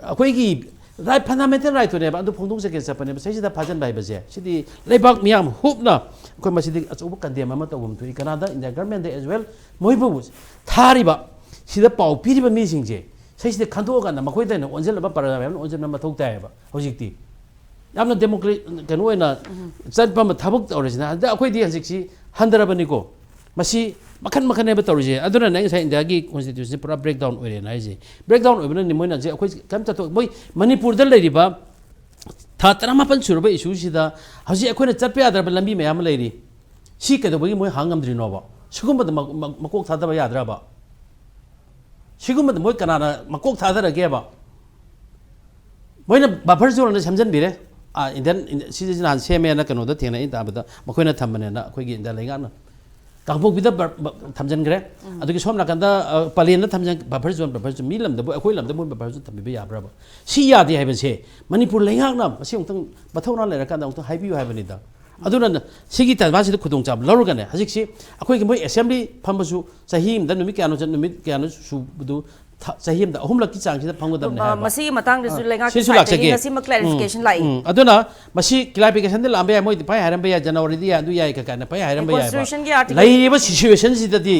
ꯑꯩꯈꯣꯏꯒꯤ ꯔꯥꯏꯠ, ꯐꯟꯗꯥꯃꯦꯟꯇꯦꯜ ꯔꯥꯏꯠꯇꯨꯅꯦꯕ, ꯑꯗꯨ ꯐꯣꯡꯗꯣꯛꯆꯒꯦ ꯆꯠꯄꯅꯦꯕ꯫ ꯁꯤꯁꯤꯗ ꯐꯥꯖꯤꯟꯕ ꯍꯥꯏꯕꯁꯦ, ꯁꯤꯗꯤ ꯂꯩꯕꯥꯛ ꯃꯤꯌꯥꯝ ꯍꯨꯞꯅ ꯑꯩꯈꯣꯏ ꯃꯁꯤꯗꯤ ꯑꯆꯧꯕ ꯀꯟꯗꯦꯝ ꯑꯃ ꯇꯧꯐꯝ ꯊꯣꯛꯏ꯫ ꯀꯅꯥꯗ? ꯏꯟꯗꯤꯌꯥ ꯒꯔꯃꯦꯟꯗ ꯑꯦꯖ ꯋꯦꯜ, ꯃꯣꯏꯕꯨ ꯊꯥꯔꯤꯕ, ꯁꯤꯗ ꯄꯥꯎ ꯄꯤꯔꯤꯕ ꯃꯤꯁꯤꯡꯁꯦ, ꯁꯤꯁꯤꯗ ꯈꯟꯗꯣꯛꯑꯀꯥꯟꯗ ꯃꯈꯣꯏꯗ ꯑꯣꯏꯅ ꯑꯣꯟꯁꯤꯜꯂꯕ, ꯄ꯭ꯔꯖꯥ ꯃꯌꯥꯝꯅ ꯑꯣꯟꯁꯤꯟꯕ ꯃꯊꯧ ꯇꯥꯏꯌꯦꯕ꯫ ꯍꯧꯖꯤꯛꯇꯤ ꯌꯥꯝꯅ ꯗꯦꯃꯣꯀ꯭ꯔꯦ- ꯀꯩꯅꯣ ꯑꯣꯏꯅ ꯆꯠꯄ ꯑꯃ ꯊꯕꯛ ꯇꯧꯔꯤꯁꯤꯅ, ꯑꯗ ꯑꯩꯈꯣꯏꯗꯤ ꯍꯧꯖꯤꯛꯁꯤ ꯍꯟꯊꯔꯕꯅꯤꯀꯣ꯫ ꯃꯁꯤ ꯃꯈꯟ ꯃꯈꯟꯅꯦꯕ ꯇꯧꯔꯤꯁꯦ꯫ ꯑꯗꯨꯅꯅꯦ ꯑꯩ ꯉꯁꯥꯏ ꯏꯟꯗꯤꯌꯥꯒꯤ ꯀꯣꯟꯁꯇꯤꯇ꯭ꯌꯨꯁꯟꯁꯦ ꯄꯨꯔꯥ ꯕ꯭ꯔꯦꯛ ꯗꯥꯎꯟ ꯑꯣꯏꯔꯦꯅ ꯍꯥꯏꯁꯦ꯫ ꯕ꯭ꯔꯦꯛ ꯗꯥꯎꯟ ꯑꯣꯏꯕꯅꯅꯤ ꯃꯣꯏꯅ ꯍꯧꯖꯤꯛ ꯑꯩꯈꯣꯏ ꯀꯔꯤꯝꯇ ꯊꯣꯛ-, ꯃꯣꯏ ꯃꯅꯤꯄꯨꯔꯗ ꯂꯩꯔꯤꯕ ꯊꯥ ꯇꯔꯥꯃꯥꯄꯟ ꯁꯨꯔꯕ ꯏꯁꯨꯁꯤꯗ ꯍꯧꯖꯤꯛ ꯑꯩꯈꯣꯏꯅ ꯆꯠꯄ ꯌꯥꯗ꯭ꯔꯕ ꯂꯝꯕꯤ ꯃꯌꯥꯝ ꯑꯃ ꯂꯩꯔꯤ꯫ ꯁꯤ ꯀꯩꯗꯧꯕꯒꯤ ꯃꯣꯏ ꯍꯥꯡ ꯉꯝꯗ꯭ꯔꯤꯅꯣꯕ? ꯁꯤꯒꯨꯝꯕꯗ ꯃ-, ꯃ-, ꯃꯀꯣꯛ ꯊꯥꯗꯕ ꯌꯥꯗ꯭ꯔꯕ? ꯁꯤꯒꯨꯝꯕꯗ ꯃꯣꯏ ꯀꯅꯥꯅ ꯃꯀꯣꯛ ꯊꯥꯗꯔꯒꯦꯕ? ꯃꯣꯏꯅ ꯕꯐꯔ ꯖꯣꯟ ꯑꯅ ꯁꯦꯝꯖꯤꯟꯕꯤꯔꯦ꯫ ꯑꯥ, ꯏꯟꯗꯤꯌꯟ, ꯏꯟꯗꯤ-, ꯁꯤꯁꯦ ꯅꯍꯥꯟ ꯁꯦꯝꯃꯦꯅ ꯀꯩꯅꯣꯗ ꯊꯦꯡꯅꯩ, ꯑꯩꯅ ꯇꯥꯕꯗ ꯃꯈꯣꯏꯅ ꯊꯝꯕꯅꯦꯅ ꯑꯩꯈꯣꯏꯒꯤ ꯏꯟꯗꯤꯌꯥ ꯂꯩꯉꯥꯛꯅ꯫ ꯀꯥꯡꯄꯣꯛꯄꯤꯗ ꯕ-, ꯕ-, ꯊꯝꯖꯤꯟꯈ꯭ꯔꯦ꯫ ꯑꯗꯨꯒꯤ ꯁꯣꯝ ꯅꯥꯀꯟꯗ, ꯑ, ꯄꯂꯦꯟꯗ ꯊꯝꯖꯤꯟ-, ꯕꯐꯔ ꯖꯣꯟ, ꯕꯐꯔ ꯖꯣꯟ, ꯃꯤ ꯂꯝꯗꯕꯨ, ꯑꯩꯈꯣꯏ ꯂꯝꯗ ꯃꯣꯏ ꯕꯐꯔ ꯖꯣꯟ ꯊꯝꯕꯤꯕ ꯌꯥꯕ꯭ꯔꯕ? ꯁꯤ ꯌꯥꯗꯦ ꯍꯥꯏꯕꯁꯦ ꯃꯅꯤꯄꯨꯔ ꯂꯩꯉꯥꯛꯅ ꯃꯁꯤ ꯑꯃꯨꯛꯇꯪ ꯃꯊꯧꯅꯥ ꯂꯩꯔꯀꯥꯟꯗ ꯑꯃꯨꯛꯇꯪ ꯍꯥꯏꯕꯤꯌꯨ ꯍꯥꯏꯕꯅꯤꯗ꯫ ꯑꯗꯨꯅ ꯁꯤꯒꯤ ꯇꯟꯖꯥꯁꯤꯗ ꯈꯨꯗꯣꯡꯆꯥꯕ ꯂꯧꯔꯒꯅꯦ, ꯍꯧꯖꯤꯛꯁꯤ ꯑꯩꯈꯣꯏꯒꯤ ꯃꯣꯏ ꯑꯦꯁꯦꯝꯕ꯭ꯂꯤ ꯐꯝꯕꯁꯨ ꯆꯍꯤ ꯑꯃꯗ ꯅꯨꯃꯤꯠ ꯀꯌꯥꯅꯣ ꯆꯠ-, ꯅꯨꯃꯤꯠ ꯀꯌꯥꯅꯣ ꯁꯨꯕꯗꯨ ꯊ-, ꯆꯍꯤ ꯑꯃꯗ ꯑꯍꯨꯝꯂꯛꯀꯤ ꯆꯥꯡꯁꯤꯗ ꯐꯝꯒꯗꯕꯅꯦ ꯑ, ꯍꯥꯏꯕ꯫ ꯃꯁꯤꯒꯤ ꯃꯇꯥꯡꯗꯁꯨ ꯑꯥ, ꯂꯩꯉꯥꯛꯀꯤ ꯁꯤꯁꯨ ꯁꯥꯏꯠꯇꯒꯤ ꯂꯥꯛꯆꯒꯦ꯫ ꯉꯁꯤꯃꯛ ꯎꯝ, clarification ꯂꯥꯛꯏ꯫ ꯎꯝ꯫ ꯑꯗꯨꯅ ꯃꯁꯤ clarificationꯗꯤ ꯂꯥꯛꯑꯝꯕ ꯌꯥꯏ, ꯃꯣꯏꯗꯤ ꯄꯪꯍꯥꯏ ꯍꯥꯏꯔꯝꯕ ꯌꯥꯏ, ꯖꯅꯋꯥꯔꯤꯗ ꯌꯥꯏ, ꯑꯗꯨ ꯌꯥꯏ, ꯀꯩ ꯀꯥꯏꯅ ꯄꯪꯍꯥꯏ ꯍꯥꯏꯔꯝꯕ ꯌꯥꯏꯕ꯫ Constitutionꯒꯤ article ꯂꯩꯔꯤꯕ situationꯁꯤꯗꯗꯤ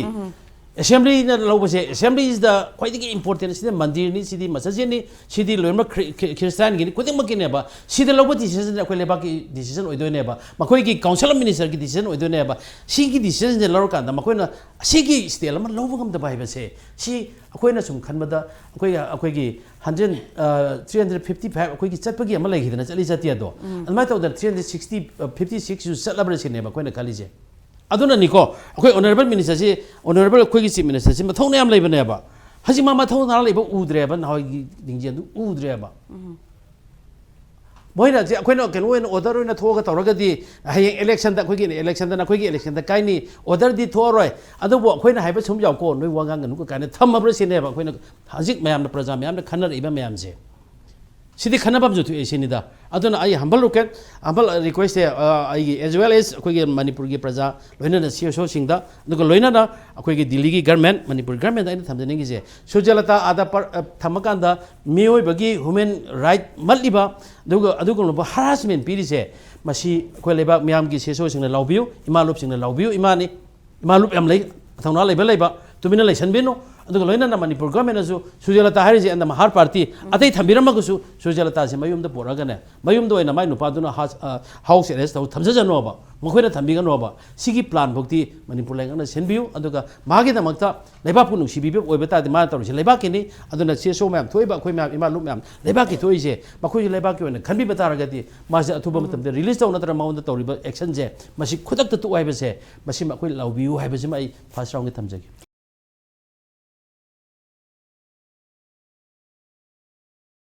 ꯑꯦꯁꯦꯝꯕ꯭ꯂꯤꯅ ꯂꯧꯕꯁꯦ, ꯑꯦꯁꯦꯝꯕ꯭ꯂꯤꯁꯤꯗ ꯈ꯭ꯋꯥꯏꯗꯒꯤ important ꯁꯤꯗ ꯃꯟꯗꯤꯔꯅꯤ, ꯁꯤꯗꯤ ꯃꯁꯖꯤꯠꯅꯤ, ꯁꯤꯗꯤ ꯂꯣꯏꯅꯃꯛ ꯈ꯭ꯔꯤ-, ꯈ꯭ꯔꯤ-, ꯈ꯭ꯔꯤꯁꯇꯥꯟꯒꯤꯅꯤ, ꯈꯨꯗꯤꯡꯃꯛꯀꯤꯅꯦꯕ꯫ ꯁꯤꯗ ꯂꯧꯕ decisionꯁꯤꯅ ꯑꯩꯈꯣꯏ ꯂꯩꯕꯥꯛꯀꯤ decision ꯑꯣꯏꯗꯣꯏꯅꯦꯕ, ꯃꯈꯣꯏꯒꯤ Council of Ministerꯒꯤ decision ꯑꯣꯏꯗꯣꯏꯅꯦꯕ꯫ ꯁꯤꯒꯤ decisionꯁꯦ ꯂꯧꯔꯀꯥꯟꯗ ꯃꯈꯣꯏꯅ ꯑꯁꯤꯒꯤ step ꯑꯃ ꯂꯧꯕ ꯉꯝꯗꯕ ꯍꯥꯏꯕꯁꯦ, ꯁꯤ ꯑꯩꯈꯣꯏꯅ ꯁꯨꯝ ꯈꯟꯕꯗ ꯑꯩꯈꯣꯏ, ꯑꯩꯈꯣꯏꯒꯤ hundred, ꯑ, three hundred fifty five ꯑꯩꯈꯣꯏꯒꯤ ꯆꯠꯄꯒꯤ ꯑꯃ ꯂꯩꯈꯤꯗꯅ, ꯆꯠꯂꯤ ꯆꯠꯇꯦ ꯑꯗꯣ, ꯑꯗꯨꯃꯥꯏꯅ ꯇꯧꯗꯅ three hundred sixty, ꯑ, fifty sixꯁꯨ ꯆꯠꯂꯕ꯭ꯔꯥ ꯁꯤꯅꯦꯕ ꯑꯩꯈꯣꯏꯅ ꯈꯜꯂꯤꯁꯦ꯫ ꯑꯗꯨꯅꯅꯤꯀꯣ, ꯑꯩꯈꯣꯏ honourable ministerꯁꯤ, honourable ꯑꯩꯈꯣꯏꯒꯤ Chief Ministerꯁꯤ ꯃꯊꯧꯅꯥ ꯌꯥꯝ ꯂꯩꯕꯅꯦꯕ꯫ ꯍꯧꯖꯤꯛ ꯃꯥ ꯃꯊꯧꯅꯥ ꯂꯩꯕ ꯎꯗ꯭ꯔꯦꯕ, ꯅꯍꯥꯟꯋꯥꯏꯒꯤ ꯂꯤꯡꯖꯦꯜꯗꯨ ꯎꯗ꯭ꯔꯦꯕ꯫ ꯃꯣꯏꯅ ꯍꯧꯖꯤꯛ ꯑꯩꯈꯣꯏꯅ ꯀꯩꯅꯣ ꯑꯣꯏꯅ, order ꯑꯣꯏꯅ ꯊꯣꯛꯑꯒ ꯇꯧꯔꯒꯗꯤ ꯍꯌꯦꯡ electionꯗ ꯑꯩꯈꯣꯏꯒꯤ electionꯗ ꯅꯈꯣꯏꯒꯤ electionꯗ ꯀꯥꯏꯅꯤ, orderꯗꯤ ꯊꯣꯛꯑꯔꯣꯏ, ꯑꯗꯨꯕꯨ ꯑꯩꯈꯣꯏꯅ ꯍꯥꯏꯕ ꯁꯨꯝ ꯌꯥꯎꯀꯣ, ꯅꯣꯏ ꯋꯥ ꯉꯥꯡꯒꯅꯨ ꯀꯥꯏꯅ ꯊꯝꯃꯕ꯭ꯔꯥ ꯁꯤꯅꯦꯕ ꯑꯩꯈꯣꯏꯅ ꯍꯧꯖꯤꯛ ꯃꯌꯥꯝꯅ, ꯄ꯭ꯔꯖꯥ ꯃꯌꯥꯝꯅ ꯈꯟꯅꯔꯛꯏꯕ ꯃꯌꯥꯝꯁꯦ꯫ ꯁꯤꯗꯤ ꯈꯟꯅꯐꯝꯁꯨ ꯊꯣꯛꯑꯦ ꯁꯤꯅꯤꯗ꯫ ꯑꯗꯨꯅ ꯑꯩ humble request, humble requestꯁꯦ, ꯑ, ꯑꯩꯒꯤ as well as ꯑꯩꯈꯣꯏꯒꯤ ꯃꯅꯤꯄꯨꯔꯒꯤ ꯄ꯭ꯔꯖꯥ, ꯂꯣꯏꯅꯅ CSOꯁꯤꯡꯗ, ꯑꯗꯨꯒ ꯂꯣꯏꯅꯅ ꯑꯩꯈꯣꯏꯒꯤ ꯗꯤꯜꯂꯤꯒꯤ government, ꯃꯅꯤꯄꯨꯔ governmentꯗ ꯑꯩꯅ ꯊꯝꯖꯅꯤꯡꯉꯤꯁꯦ, ꯁꯨꯖꯂꯇꯥ ꯑꯥꯗ ꯄꯔ-, ꯑ, ꯊꯝꯃꯀꯥꯟꯗ ꯃꯤꯑꯣꯏꯕꯒꯤ human right ꯃꯠꯂꯤꯕ, ꯑꯗꯨꯒ ꯑꯗꯨꯒꯨꯝꯂꯕ harassment ꯄꯤꯔꯤꯁꯦ, ꯃꯁꯤ ꯑꯩꯈꯣꯏ ꯂꯩꯕꯥꯛ ꯃꯤꯌꯥꯝꯒꯤ CSOꯁꯤꯡꯅ ꯂꯧꯕꯤꯌꯨ, ꯏꯃꯥ ꯂꯨꯞꯁꯤꯡꯅ ꯂꯧꯕꯤꯌꯨ, ꯏꯃꯥꯅꯤ꯫ ꯏꯃꯥ ꯂꯨꯞ ꯌꯥꯝ ꯂꯩ, ꯃꯊꯧꯅꯥ ꯂꯩꯕ ꯂꯩꯕ, ꯇꯨꯃꯤꯟꯅ ꯂꯩꯁꯟꯕꯤꯅꯨ꯫ ꯑꯗꯨꯒ ꯂꯣꯏꯅꯅ ꯃꯅꯤꯄꯨꯔ ꯒꯣꯔꯃꯦꯟꯅꯁꯨ ꯁꯨꯔꯖꯂꯇꯥ ꯍꯥꯏꯔꯤꯁꯦ ꯑꯦꯟꯗ ꯃꯍꯥꯔ ꯄꯥꯔꯇꯤ ꯑꯇꯩ ꯊꯝꯕꯤꯔꯝꯃꯒꯁꯨ ꯁꯨꯔꯖꯂꯇꯥꯁꯦ ꯃꯌꯨꯝꯗ ꯄꯨꯔꯛꯑꯒꯅꯦ, ꯃꯌꯨꯝꯗ ꯑꯣꯏꯅ ꯃꯥꯏ ꯅꯨꯄꯥꯗꯨꯅ ꯍꯥꯎꯁ ꯑꯦꯔꯦꯁ ꯇꯧ ꯊꯝꯖꯖꯅꯣꯕ, ꯃꯈꯣꯏꯅ ꯊꯝꯕꯤꯒꯅꯣꯕ꯫ ꯁꯤꯒꯤ ꯄ꯭ꯂꯥꯟ ꯐꯥꯎꯗꯤ ꯃꯅꯤꯄꯨꯔ ꯂꯩꯉꯥꯛꯅ ꯁꯤꯟꯕꯤꯌꯨ꯫ ꯑꯗꯨꯒ ꯃꯥꯒꯤꯗꯃꯛꯇ ꯂꯩꯕꯥꯛꯄꯨ ꯅꯨꯡꯁꯤꯕꯤꯕ ꯑꯣꯏꯕ ꯇꯥꯔꯗꯤ ꯃꯥꯅ ꯇꯧꯔꯤꯁꯦ ꯂꯩꯕꯥꯛꯀꯤꯅꯤ꯫ ꯑꯗꯨꯅ ꯁꯤ ꯑꯦꯁ ꯑꯣ ꯃꯌꯥꯝ ꯊꯣꯛꯏꯕ ꯑꯩꯈꯣꯏ ꯃꯌꯥꯝ ꯏꯃꯥ ꯂꯨꯞ ꯃꯌꯥꯝ ꯂꯩꯕꯥꯛꯀꯤ ꯊꯣꯛꯏꯁꯦ ꯃꯈꯣꯏꯁꯨ ꯂꯩꯕꯥꯛꯀꯤ ꯑꯣꯏꯅ ꯈꯟꯕꯤꯕ ꯇꯥꯔꯒꯗꯤ ꯃꯥꯁꯦ ꯑꯊꯨꯕ ꯃꯇꯝꯗ ꯔꯤꯂꯤꯁ ꯇꯧ ꯅꯠꯇ꯭ꯔꯒ ꯃꯉꯣꯟꯗ ꯇꯧꯔꯤꯕ ꯑꯦꯛꯁꯟꯁꯦ ꯃꯁꯤ ꯈꯨꯗꯛꯇ ꯇꯣꯛꯎ ꯍꯥꯏꯕꯁꯦ ꯃꯁꯤꯃ ꯑꯩꯈꯣꯏ ꯂꯧꯕꯤꯌꯨ ꯍꯥꯏꯕꯁꯤꯃ ꯑꯩ ꯐꯥꯔꯁ ꯔꯥꯎꯟꯒꯤ ꯊꯝꯖꯒꯦ꯫